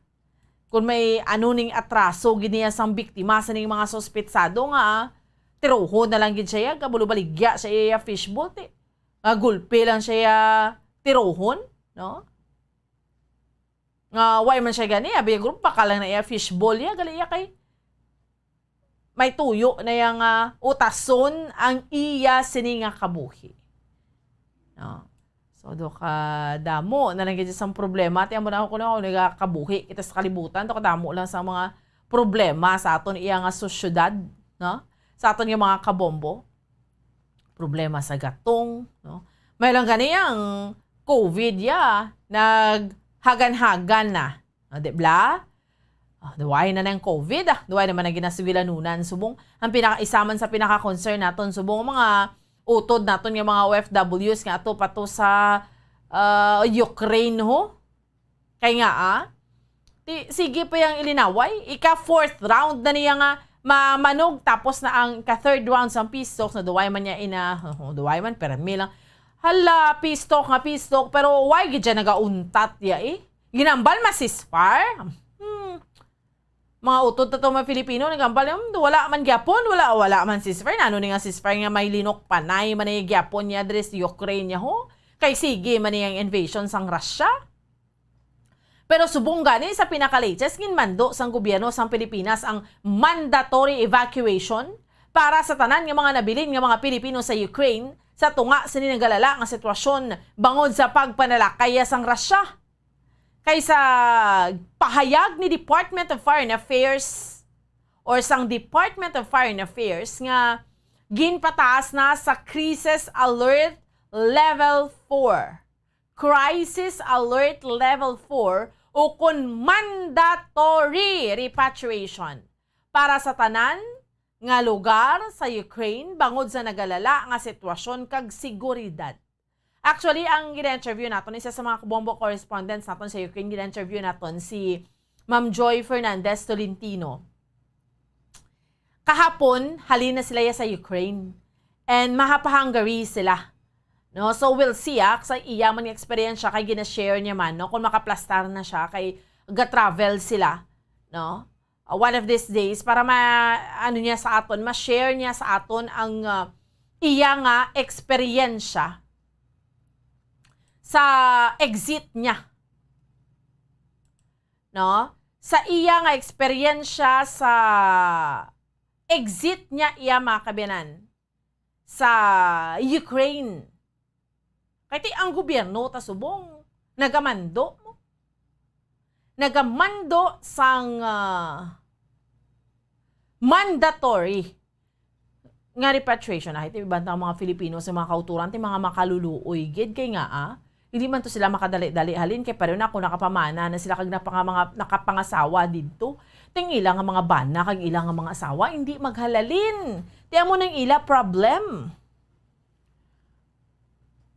Kung may ano ning atraso gid niya sang biktima sa ning mga suspetsado nga, ah, tirohon na lang gid siya, ya, gabulo baligya siya, ya, fishball, ti. Nga gulpi lang siya, ya, tirohon, no? Nga, why man siya gani? Abi, group, baka lang na iya fishball, ya, gali iya kay may tuyo na iya nga utason ang iya sini nga kabuhi. No? So, do ka damo na lang gid sang problema. Ti amo na ako kuno, nagakabuhi kita sa kalibutan, do ka damo lang sa mga problema sa aton iya nga sosyedad, no? Sa aton nga mga kabombo. Problema sa gatong, no? May lang gani ang covid, ya, naghagan-hagan na. Ah, di bla? Ah, duway na nang covid, ah. Duway naman ang ginasugilanonan. Subong, ang pinaka, isa man sa pinaka-concern naton, subong, ang mga utod naton nga mga O F Ws nga ato pa to sa, ah, Ukraine, ho. Kay nga, ah, ti, sige pa yang ilinaway. Ika fourth round na niya nga mamanog, tapos na ang ika third round sang peace talks na duway man niya ina, duway man, permi lang. Hala, peace talk nga peace talk, pero why gid siya nagauntat ya, eh? Ginambal ma ceasefire? Hmm. Mga utod ta to mga Filipino, nagambal, "Hmm, wala man gyapon, wala, wala man ceasefire." Nano ni nga ceasefire nga may linok panay man ni gyapon niya diri sa Ukraine niya, ho? Kay sige man ni ang invasion sang Russia. Pero subong gani sa pinaka-latest, ginmando sang gobyerno sang Pilipinas ang mandatory evacuation para sa tanan nga mga nabilin nga mga Pilipino sa Ukraine sa tunga sini nagalala nga sitwasyon bangod sa pagpanalakay sang Russia. Kay sa pahayag ni Department of Foreign Affairs or sang Department of Foreign Affairs nga ginpataas na sa Crisis Alert Level four, Crisis Alert Level four, o kon mandatory repatriation para sa tanan nga lugar sa Ukraine bangod sa nagalala nga sitwasyon kag seguridad. Actually, ang gina-interview naton, isa sa mga Kabombo correspondents naton sa Ukraine, gina-interview naton si Ma'am Joy Fernandez Tolentino. Kahapon, halin na sila ya sa Ukraine. And maha pa Hungary sila. No? So, we'll see, ah, sa iya man nga eksperyensya kay gina-share niya man, no? Kung makaplastar na siya kay ga-travel sila, no? Uh, one of these days, para ma-, ano niya sa aton, ma-share niya sa aton ang, uh, iya nga eksperyensya sa exit niya. No? Sa iya nga eksperyensya sa exit niya, iya, mga kabiyanan, sa Ukraine. Kay ti ang gobyerno ta subong nagamando mo. Nagamando sang, ah, mandatory nga repatriation. Ay, ti bantang mga Filipino sa mga kauturan, ti mga makaluluoy gid kay nga, ah, hindi man to sila makadali-dali halin kay pareho na ako nakapamana na sila kag napanga-, mga nakapangasawa didto. Ting ila nga mga bana kag ila nga mga asawa, hindi maghalalin. Ti amo nang ila problem.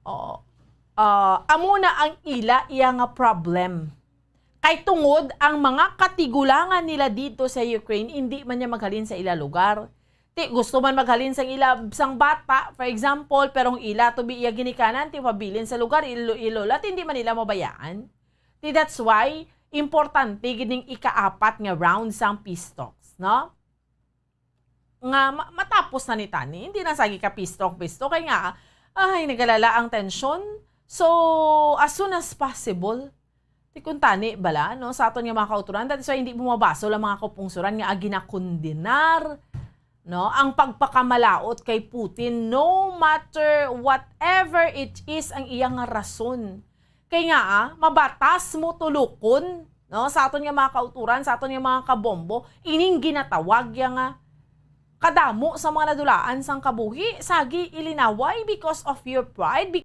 Oo. Ah, amo na ang ila iya nga problem. Kay tungod ang mga katigulangan nila dito sa Ukraine, hindi man niya maghalin sa ila lugar. Ti gusto man maghalin sang ila, sang bata, for example, pero ang ila to be iya ginikanan, ti mabilin sa lugar, ilo-, ilola, ti hindi man nila mabayaan. Ti that's why, importante gid ning ikaapat nga round sang peace talks, no? Nga ma-, matapos na ni tani. Hindi na sagi ka peace talk, peace talk. Kay nga, ay, nagalala ang tensyon. So, as soon as possible, ti kuntani bala, no, sa aton nga mga kauturan, that is why hindi bumabasol ang mga kaupungsuran nga ginakondenar, no, ang pagpakamalaot kay Putin, no matter whatever it is ang iyang rason. Kay nga, ah, mabatas mo tulukon, no, sa aton nga mga kauturan, sa aton nga mga kabombo, ining ginatawag ya nga kadamo sa mga nadulaan sang kabuhi, sagi ilinaway because of your pride,